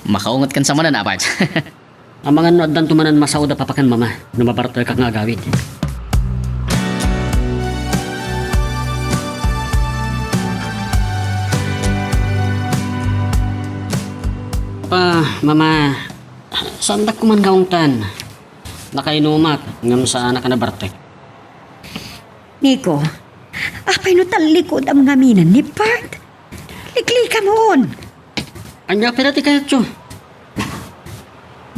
Makaungetkan sa manen, ah, Pards. Amangan no addanto manen masao da Papa ken Mama, no mabartekak nga agawid. Pa, Mama, saandak koma nga ungtan. Nakainumak, ngem saanak a nabartek. Nico, apay no tallikudam ngaminen ni Bert? Liklikamon! Ania pay la ti kayatyo?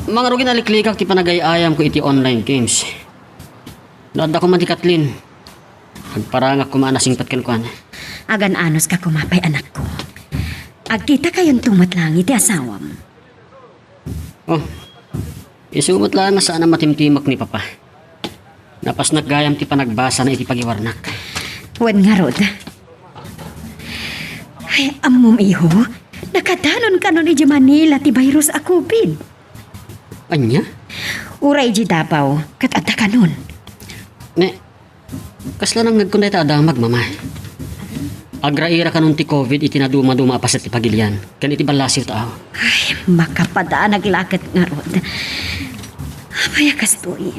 Mangrugin a liklikak ti panagay-ayamko iti online games. No adda koma ti Kathleen, agparangak koma a nasingpet kenkuana. Agan-anos ka koma pay, anakko. Agkita kayonto met laeng iti asawam. Oh, isu met laeng a saan a matimtimek ni Papa. Napasnak gayam ti panagbasana iti pagiwarnak. Wen ngarud. Ay, ammom, iho, nakadanon kanon idiay Manila ti virus a covid. Ania? Uray idiay Davao, ket adda kanon. Ne, kasla nangngegkon dayta a damag, Mama. Agraira kanon ti covid iti nadumaduma a paset ti pagilian ken iti ballasiw taaw. Ay, makapadanag la ket ngarud. Apay a kastoy?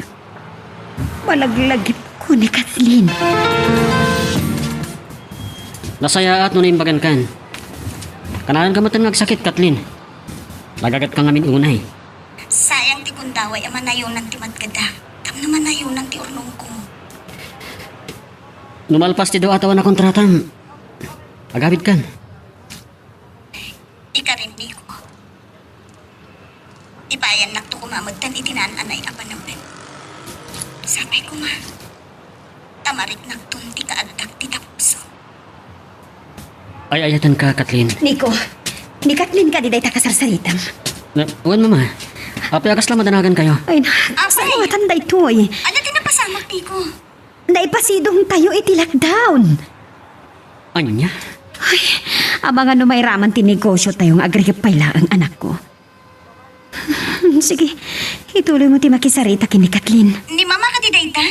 Malaglagipko ni Kathleen. Nasayaat no naimbagankan. Kanayon ka met nga agsakit, Kathleen. Lagagetka ngamin unay. Sayang ti gundaway a manayonan ti matgeda tapno manayonan ti urnongko. No malpas ti dua a tawen a kontratam, agawidkan. Ikarimniko. Ibayannakto koma metten iti naan-anay a panawen. Sapay koma, ta mariknakton ti kaaddak ti tapso. Ay-ayatenka, Kathleen. Nico, ni Kathleen kadi dayta kasarsaritam? Na, wen, Mama. Apay a kasla madanagankayo? Ay, na, Apay! Saan daytoy? Ania ti napasamak, Nico? Naipasidongtayo iti lockdown. Ania? Ay, amangan no mairaman ti negosyotayo nga agrigep pay laeng, anakko. Sige, ituloymo ti makisarita ken ni Kathleen. Ni Mama kadi dayta?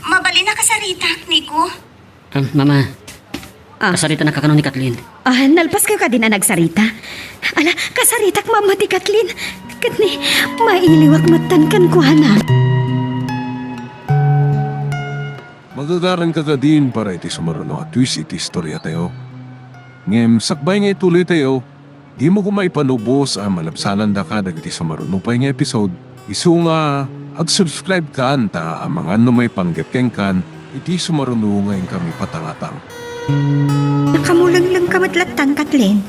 Mabalin a kasaritak, Nico. Ah, Mama. Ah. Kasaritanak kano ni Kathleen. Ah, nalpaskayo kadin a nagsarita? Ala, kasaritak, Mama, ti Kathleen. Ket ni, mailiwak metten kenkuana. Magagaranka kadin para iti sumaruno a twist iti istoriatayo. Ngem sakbay nga ituloytayo, dimo koma ipanubos a malabsanandaka dagiti sumaruno pay nga episode. Isu nga, ag-subscribe kan ta amangan no maipanggep kenkan iti sumaruno nga inkami patangatang. Nakamulenglengka met lattan, Kathleen.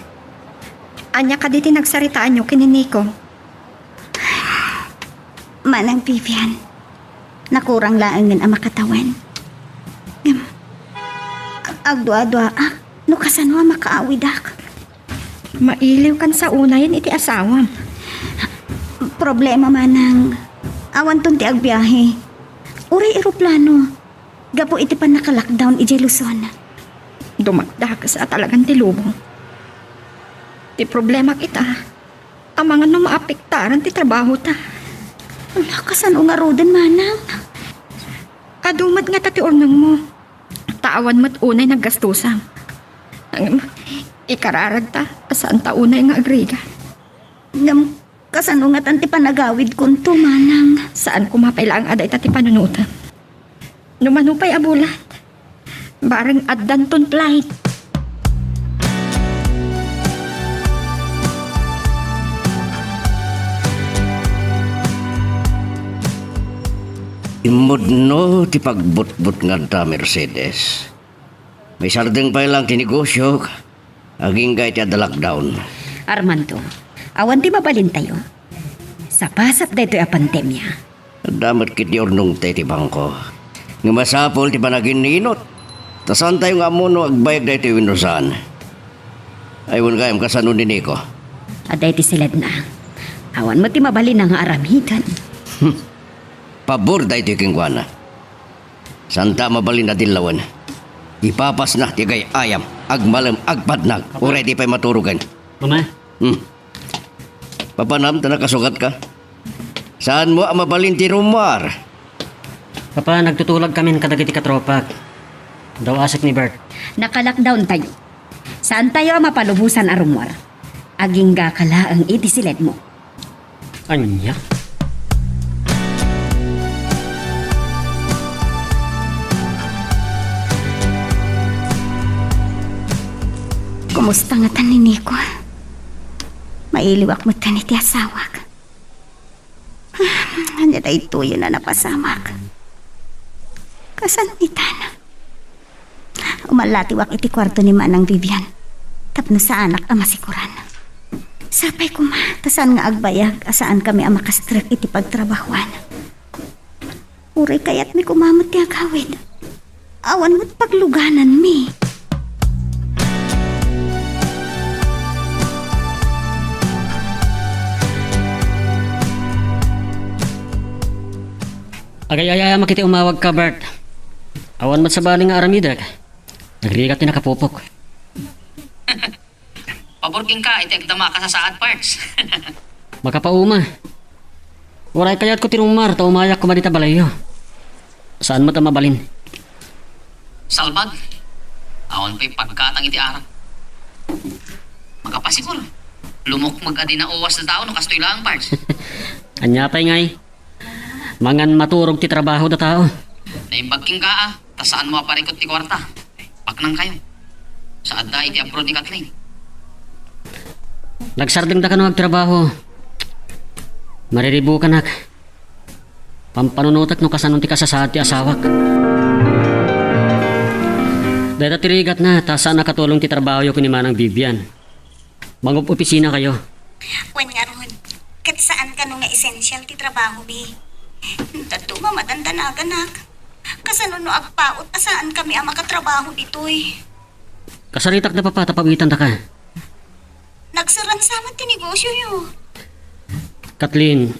Ania kadi ti nagsaritaanyo ken ni Nico? Manang Vivian, nakurang laengen a makatawen. Ngem, ag-, agdua-duaak no kasano a makaawidak. Mailiwkan sa unayen iti asawam. Problema, Manang, awanton ti agbiahe. Uray eroplano, gapu iti pannaka-lockdown idiay Luzon. Dumakdakes a talagan ti lubong. Ti problemak ita, amangan no maapektaran ti trabahota. Ala, kasano ngaruden, Manang? Adu met ngata ti urnongmo. Ta awan met unay naggastusam. Ngem, ikararagta a saanta unay nga agrigat. Ngem, kasano ngatan ti panagawidkonto, Manang? Saan koma pay laeng a dayta ti panunotem. No mano pay a bulan, bareng addanton flight. Immudno ti pagbutbutngad ta, Mercedes. Maisardeng pay laeng ti negosiok, agingga iti adda lockdown. Armando, awan ti mabalintayo. Sapasap daytoy a pandemia. Adda met ketdi urnongta iti bangko. Ngem masapul ti panaginninot. Ta saantayo nga ammo no agbayag daytoy wenno saan. Ay, wen gayam kasano ni Nico? Adda iti siledna. Awan met ti mabalinna nga aramiden. Pabor daytoy kenkuana. Saanta a mabalin a dillawen. Ipapasna ti agay-ayam, agmalem, agpadnag, uray di pay maturogen. Mama? Hmm. Papanam ta nakasukatka? Saanmo a mabalin ti rummuar? Papa, nagtutulagkamin kadagiti katropak. Daw asek ni Bert. Naka-lockdown tayo. Saantayo a mapalubosan a rummuar. Aginggaka laeng iti siledmo. Ania? Kumusta ngatan ni Nico? Mailiwak metten iti asawak. Ania daytoyen a napasamak? Kasano itan? Umallatiwak iti kuarto ni Manang Vivian tapno saanak a masikoran. Sapay koma, ta saan nga agbayag a saankami a makastrek iti pagtrabahoan. Uray kayatmi koma met ti agawid. Awan met paglugananmi. Agay-ayamak iti umawagka, Bert. Awan met sabali nga aramidek. Nagrigat ti nakapupok. Pabor kenka iti agdama a kasasaad, Pards. Makapauma. Uray kayatko ti rumar ta umayak koma dita balayyo. Saan met a mabalin? Salbag. Awan pay paggatang iti arak. Makapasiguro. Lumukmeg a di nauwas ti tao no kastoy laeng, Pards. Ania pay ngay? Mangan maturog ti trabaho da tao. Naimbag kenka, a, ta saanmo a parikut ti kuarta. Paknangkayo. Sa adda iti abroad ni Kathleen. Nagsardengda kano agtrabaho. Mariribukanak. Pampanunotek no kasano ti kasasaad ti asawak. Dayta ti rigatna, ta saan a katulong ti trabahoyo ken ni Manang Vivian. Mangop-opisina kayo. Wen ngarud, ket saan kano nga essential ti trabaho, bi. Dadduma madandanagan, nak. Kasano no agpaut a saankami a makatrabaho ditoy? Kasaritak da, Papa, ta pawitandaka. Nagsaransa met ti negosioyo. Kathleen,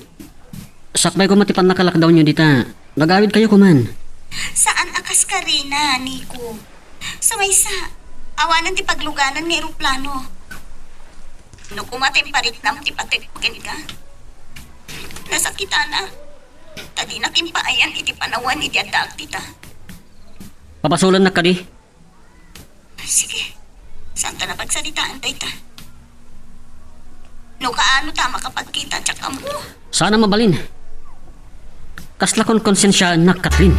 sakbay koma ti pannaka-lockdownyo dita. Nagawidkayo koman. Saan a kas karina, Nico. Sa maysa, awanen ti pagluganan nga eroplano. No koma ti impariknam ti patek kenka. Nasakitanak. Ta dinak impaayan iti panawen idi addaak dita. Papasolennak kadi? Sige. Saanta a pagsaritaan dayta. No kaano ta makapagkita, diak ammo. Saan a mabalin. Kasla konkonsensiaennak, Kathleen.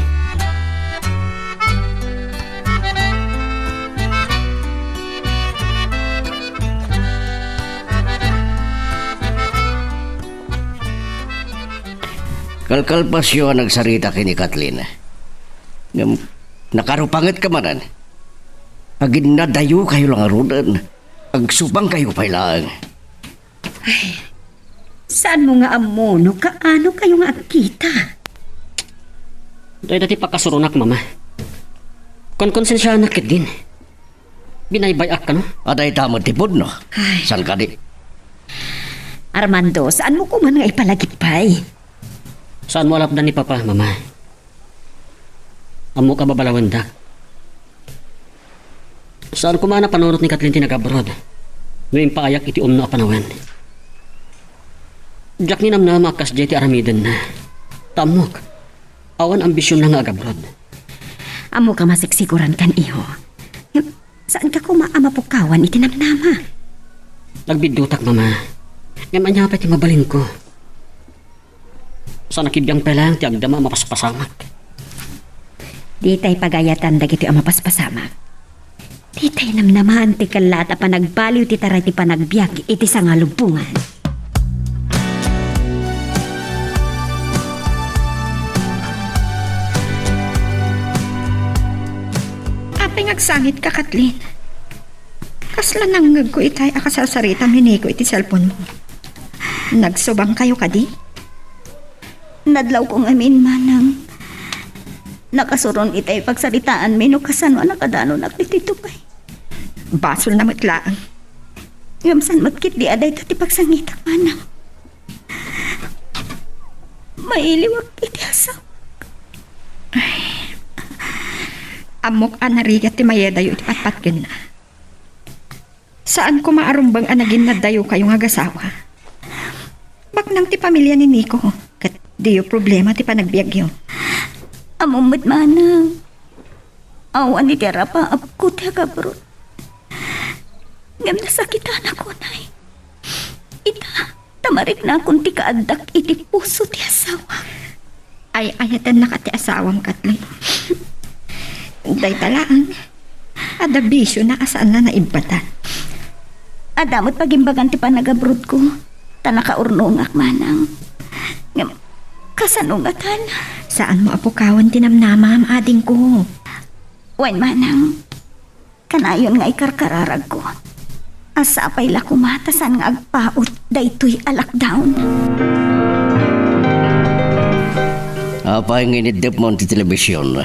Kalkalpasyo a nagsarita ken ni Kathleen. Ngem nakarupangetka manen. Aginnadayokayo la ngaruden. Agsubangkayo pay laeng. Ay, saanmo nga ammo no kaano kayo nga agkita? Dayta ti pakasuronak, Mama. Konkonsensianak ketdin. Binaybay-ak kano? Adayta met ti pudno. Ay. Saan kadi? Armando, saanmo koman nga ipalagipay? Saanmo a lapdan ni Papa, Mama? Ammok a babalawendak. Saan koma a napanunot ni Kathleen ti nag-abroad no impaayak iti umno a panawen. Diak ninamnama a kasdiay ti aramidenna. Ta ammok, awan ambisionna nga ag-abroad. Ammok a masiksiguran kan, iho. Ngem, saanka koma a mapukawan iti namnama? Nagbiddutak, Mama. Ngem ania pay ti mabalinko? Saan a kibiang pay laeng ti agdama a mapaspasamak. Ditay pagayatan dagitoy a mapaspasamak. Ditay namnamaan ti kellat a panagbaliw ti taray ti panagbiag iti sangalubongan. Apay nga agsangitka, Kathleen? Kasla nangngegko itay a kasarsaritam ni Nico iti cellphone-mo. Nagsubangkayo kadi? Nadlawko ngamin, manang. Nakasuron itay pagsaritaanmi no kasano a nakadanonak ditoy tupay. Basolna met laeng. Ngem saan met ketdi a dayta ti pagsangitak, manang. Mailiwak iti asawak. Ay. Ammok a narigat ti mayedayo iti patpatgenna. Saan koma a rumbeng a naginnaddayokayo nga agasawa. Baknang ti pamilia ni Nico, ket diyo problema ti panagbiagyo. Ammom met, manang. Awan iti arapaapko ti agabroad. Ngem nasakitanak unay. Ita, ta mariknakon ti kaaddak iti puso ti asawak. Ay-ayatennaka ti asawam, Kathleen. Dayta laeng, adda bisiona a saanna naibbatan. Adda met pagimbagan ti panagabrodko, ta nakaurnongak manang. Ngem, kasano ngatan? Saanmo a pukawen ti namnamam, adingko. Wen manang, kanayon nga ikarkararagko. A sapay la koma ta saan nga agpaut daytoy a lockdown. Apay nga iniddepmo ti telebision?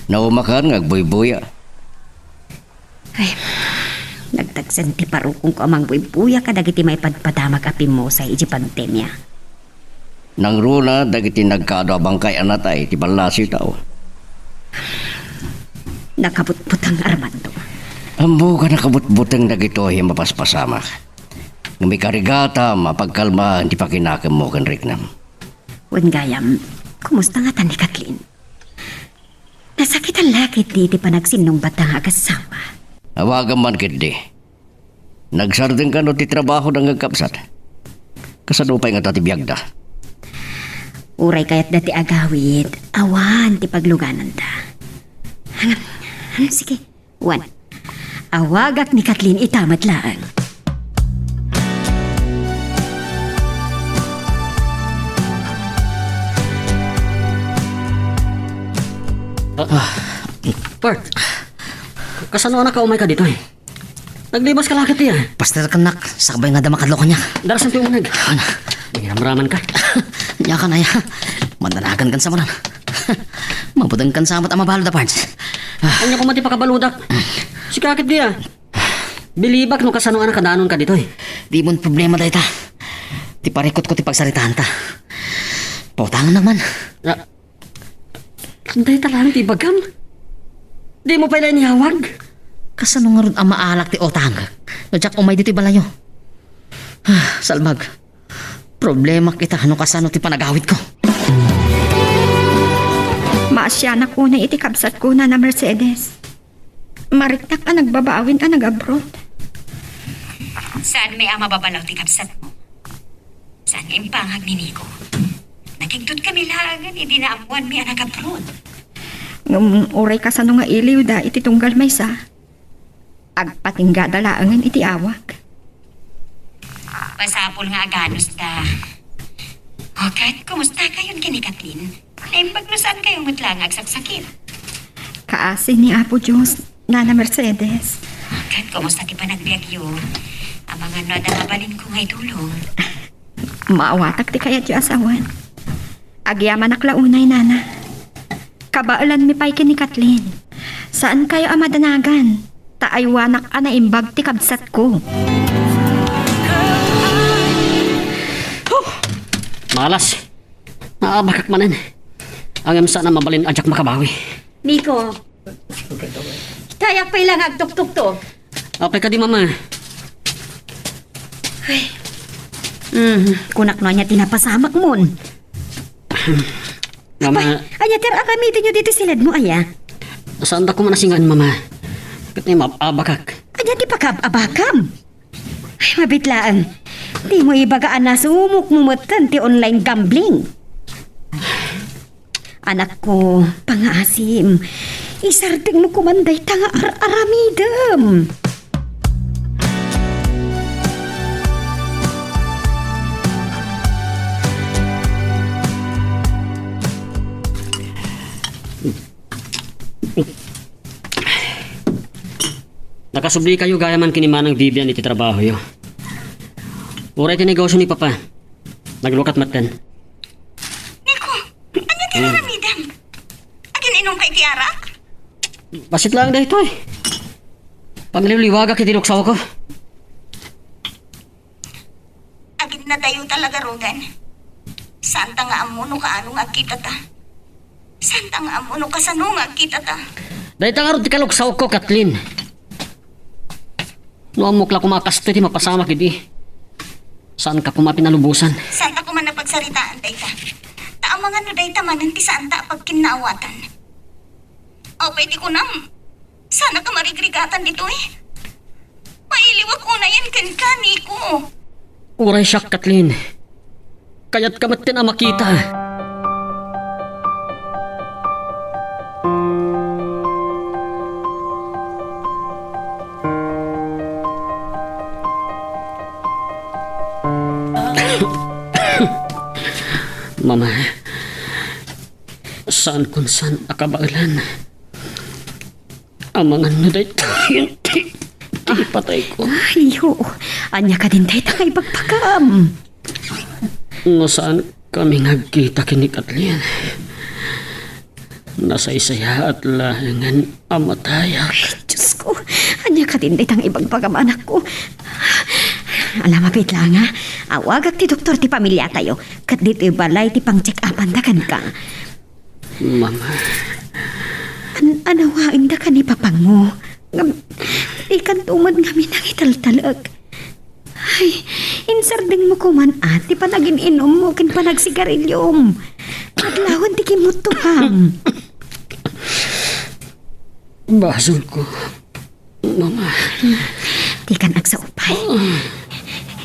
Naumakan nga agbuybuya. Ay, nagtagsen ti parukongko a mangbuybuya kadagiti maipadpadamak a pimmusay iti pandemia. Nangruna dagiti nagkaadu a bangkay a natay ti ballasiw tao. Nakabutbuteng, Armando. Ammok a nakabutbuteng dagitoy a mapaspasamak. Ngem ikarigatam a pagkalmaen ti pakinakemmo ken riknam. Wen gayam, kumusta ngata ni Kathleen? Nasakitan la ketdi ti panagsinnungbatda nga agasawa. Awagam man ketdi. Nagsardeng kano ti trabahoda nga agkabsat? Kasano pay ngata ti biagda? Uray kayatda ti agawid, awan ti paglugananda. Sige, wen, awagak ni Kathleen ita met laeng. Ah, Bert, kasano a nakaumay ka ditoy? Naglibas ka la ketdi, ah. Paster ka, nak. Sakbay nga adda makadlo kaniak. Darasan ti umuneg. Ana. Mangiramraman ka. Ania kan aya? Madanagan kan sa manan. Mabuteng kan sa met a mabalud a parts. Ah. Ania koma ti pakabaludak? Sika ketdi, ah. Bilibak no kasano a nakadanon ka ditoy. Di mon problema dayta. Ti parikutko ti pagsaritaanta. Pautangan man. Ah, Dayta laeng ti ibagam? Dimo pay la iniyawag? Kasano ngarud a maalak ti utangek no diak umay ditoy balayo? Ah, salbag. Problemak ita no kasano ti panagawidko. Maasianak unay iti kabsatko, Nana Mercedes. Mariknak a nagbabaawin a nag-abroad. Saan met a mababalaw ti kabsatmo? Saan nga impangag ni Nico? Nakigtot kami laengen idi naammoanmi a nag-abroad. Ngem uray kasano nga iliwda iti tunggal maysa, agpatinggada laengen iti awag. Masapul nga aganusda. O ket, kumusta kayon ken ni Kathleen? Naimbag no saan kayo met la nga agsaksakit. Kaasi ni Apo Dios, Nana Mercedes. Ket kumusta ti panagbiagyo? Amangan no adda mabalinko nga itulong. Maawatak ti kayatyo a sawen. Agyamanak la unay, Nana. Kabaelanmi pay ken ni Kathleen. Saan kayo a madanagan, ta aywanak a naimbag ti kabsatko. Huh! Malas. Naabakak manen. Ngem saan a mabalin a diak makabawi. Nico, kayak pay la nga agtuktukto. Apay kadi, Mama? Ay. Mm, kunak no ania ti napasamakmon. Mama. Apay, ania ti ar-aramidenyo ditoy siledmo, aya? Saanda koma a singaan, Mama. Ket naab-abakak. Ania ti pakaab-abakam? Ay, mabiit laeng. Dimo ibaga a nasumokmo metten ti online gambling. Anakko, pangaasim. Isardengmo koman dayta nga ar-aramidem. Nakasubli kayo gayam man ken ni Manang Vivian iti trabahoyo. Uray ti negosio ni Papa, naglukat metten. Nico, ania ti ar-aramidem? Agin-inumka iti arak? Bassit laeng daytoy. Pagliwliwagak iti luksawko. Agin nadayo talaga, Rodan. Saanta nga ammo no kaano nga agkitata. Saanta nga ammo no kasano nga agkitata. Dayta ngarud ti kaluksawko, Kathleen. No ammok la koma a kastoy ti mapasamak idi, saanka koma a pinalubosan. Saanta koma a pagsaritaan dayta. Ta amangan no dayta manen ti saanta a pagkinnaawatan. Apay ti kunam? Saanka marigrigatan ditoy? Mailiwak unayen kenka, Nico. Uray siak, Kathleen. Kayatka metten a makita. Mama, saankon saan a kabaelan. Amangan no daytoy ti Ipatayko. Ay, oo. Ania kadin dayta nga ibagbagam? No saan kami nga agkita ken ni Kathleen, nasaysayaat laengen a matayak. Ay, Diosko, ania kadin dayta nga ibagbagam, anakko? Ala, mabiit laeng a, awagak ti doktor ti pamiliatayo, ket ditoy balay ti pang-check-upanda kenka. Mama. An-, anawaendaka ni papangmo. Ngem, dikanto met ngamin nangitaltalek. Ay, insardengmo koman a ti panagin-inummo ken panagsigariliom. Adlawan ti kimmuttoam. Basolko, Mama. Dikan agsao pay.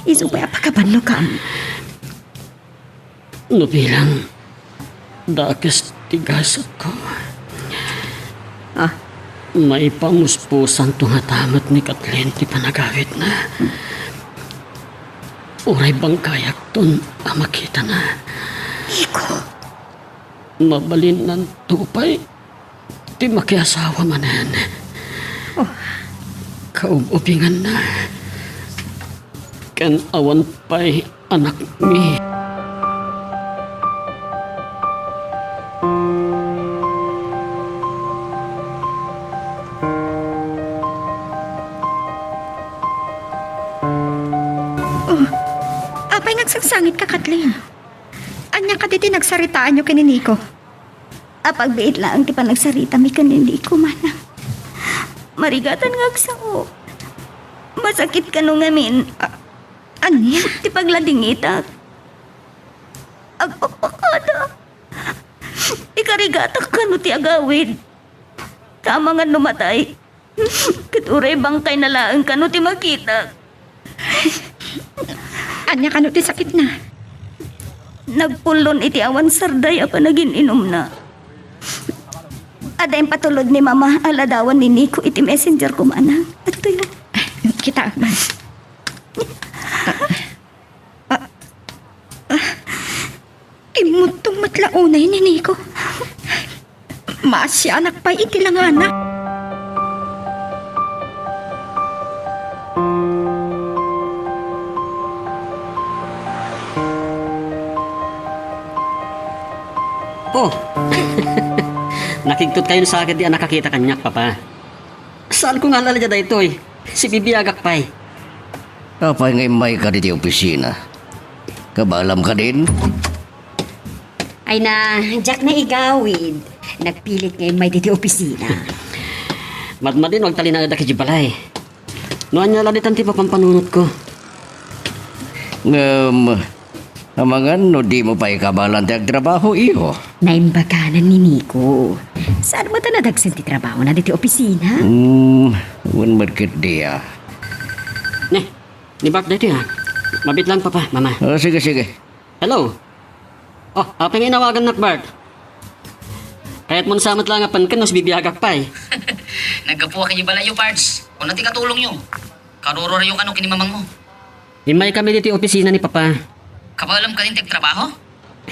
Isu pay a pakabannogam. No bilang dakes ti gasatko. Ah. Maipamuspusanto ngata met ni Kathleen ti panagawidna. Uray bangkayakton a makitana. Iko. Mabalinnanto pay ti makiasawa manen. Oh. Kaub-ubinganna. Ken awan pay anakmi. Oh, apay nga agsangsangitka, Kathleen? Ania kadi ti nagsaritaanyo ken ni Nico? Apagbiit laeng ti panagsaritami ken ni Nico, manang. Marigatan nga agsao. Masakit kano ngamin. A-, ania? Ti pagladingitak. Agpakpakada. Ikarigatak kano ti agawid. Tama nga no matay. Ket uray bangkayna laeng kano ti makitak. Ania kano ti sakitna? Nagpullon iti awan sarday a panagin-inumna. Adda impatulod ni Mama a ladawan ni Nico iti messenger ko, manang. Adtoyo. Kitaak man. Ah, ah, immuttong met la unay ni Nico. Maasianak pay iti langana. Oh. Nakigtot kayon sa akin di a nakakita kaniak, Papa. Saanko nga alala daytoy? Sibibiagak pay. Apay nga immayka ditoy opisina? Kabaelam kadin? Ay na, diak naigawid. Nagpilit nga immay ditoy opisina. Madmadin no agtalinaedak idiay balay. No ania la ditan ti mapampanunotko. Ngem, amangan no dimo pay kabaelan ti agtrabaho, iho? Naimbaganan ni Nico. Saan met a nadagsen ti trabahona ditoy opisina? Hmm, wen met ketdi a. Ne, ni Bart daytoy a. Mabiit laeng, Papa, Mama. Ah, sige, sige. Hello? Oh, apay nga inawagannak, Bart? Kayatmon sa met laeng a penken no sibibiagak pay. Naggapuak idiay balayyo, Pards. Kuna ti katulongyo? Karuruaryo kano ken ni mamangmo? Immaykami ditoy opisina ni Papa. Kabaelam kadin ti agtrabaho?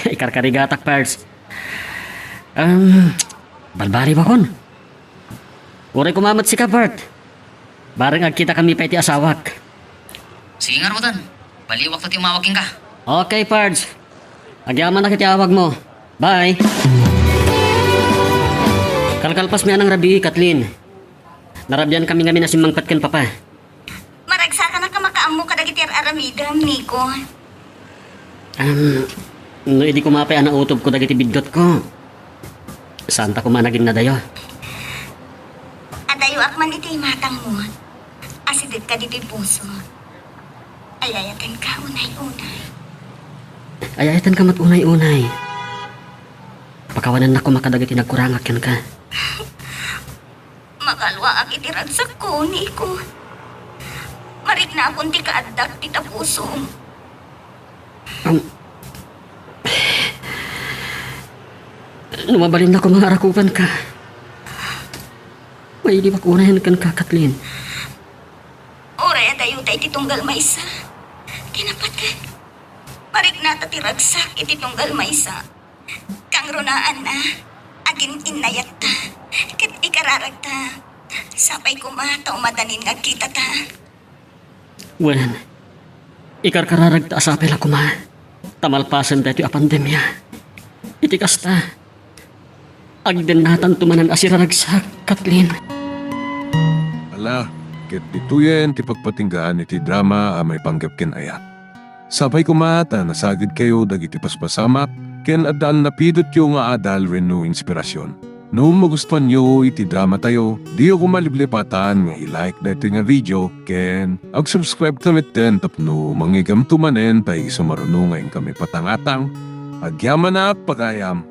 Ikarkarigatak, Pards. Um, balbaliwakon. Uray koma met sika, Bart. Bareng agkitakami pay ti asawak. Sige ngaruden. Baliwakto ti umawag kenka. Okay, Pards. Agyamanak iti awagmo. Bye. Kalkalpasmi a nangrabii, Kathleen. Narabiankami ngamin a simmangpet ken Papa. Maragsakanak a makaammo kadagiti ar-aramidem, Nico. Am, no idi koma pay a nautobko dagiti biddutko, saanta koma naginnadayo. Adayoak man iti imatangmo. Asidetka ditoy puso. Ayayatenka unay-unay. Ayayatenka met unay-unay. Pakawanennak koma kadagiti nagkurangak kenka. Makalluaak iti ragsakko, Nico. Mariknakon ti kaaddak ti tapusom. Am, no mabalinna koma nga arakupanka, mailiwak unayen kenka, Kathleen. Uray adayota iti tunggal maysa ti napateg. Mariknata ti ragsak iti tunggal maysa. Kangrunaanna, agin-innayatta, ket ikararagta. Sapay koma ta umadanin nga agkitata. Wen, ikarkararagta a sapay la koma ta malpasen daytoy a pandemia. Iti kasta, agdennatanto manen a siraragsak, Kathleen. Ala, ket ditoyen ti pagpatinggaan iti drama a maipanggep ken ayat. Sapay koma ta nasagidkayo dagiti paspasamak ken adda a napidotyo nga adal wenno inspirasyon. No magustuanyo iti dramatayo, diyo koma liplipatan nga i-like daytoy nga video ken ag-subscribe ta metten tapno mangigamto manen ta isu maruno nga inkami patangatang. Agyamanak, pagayam!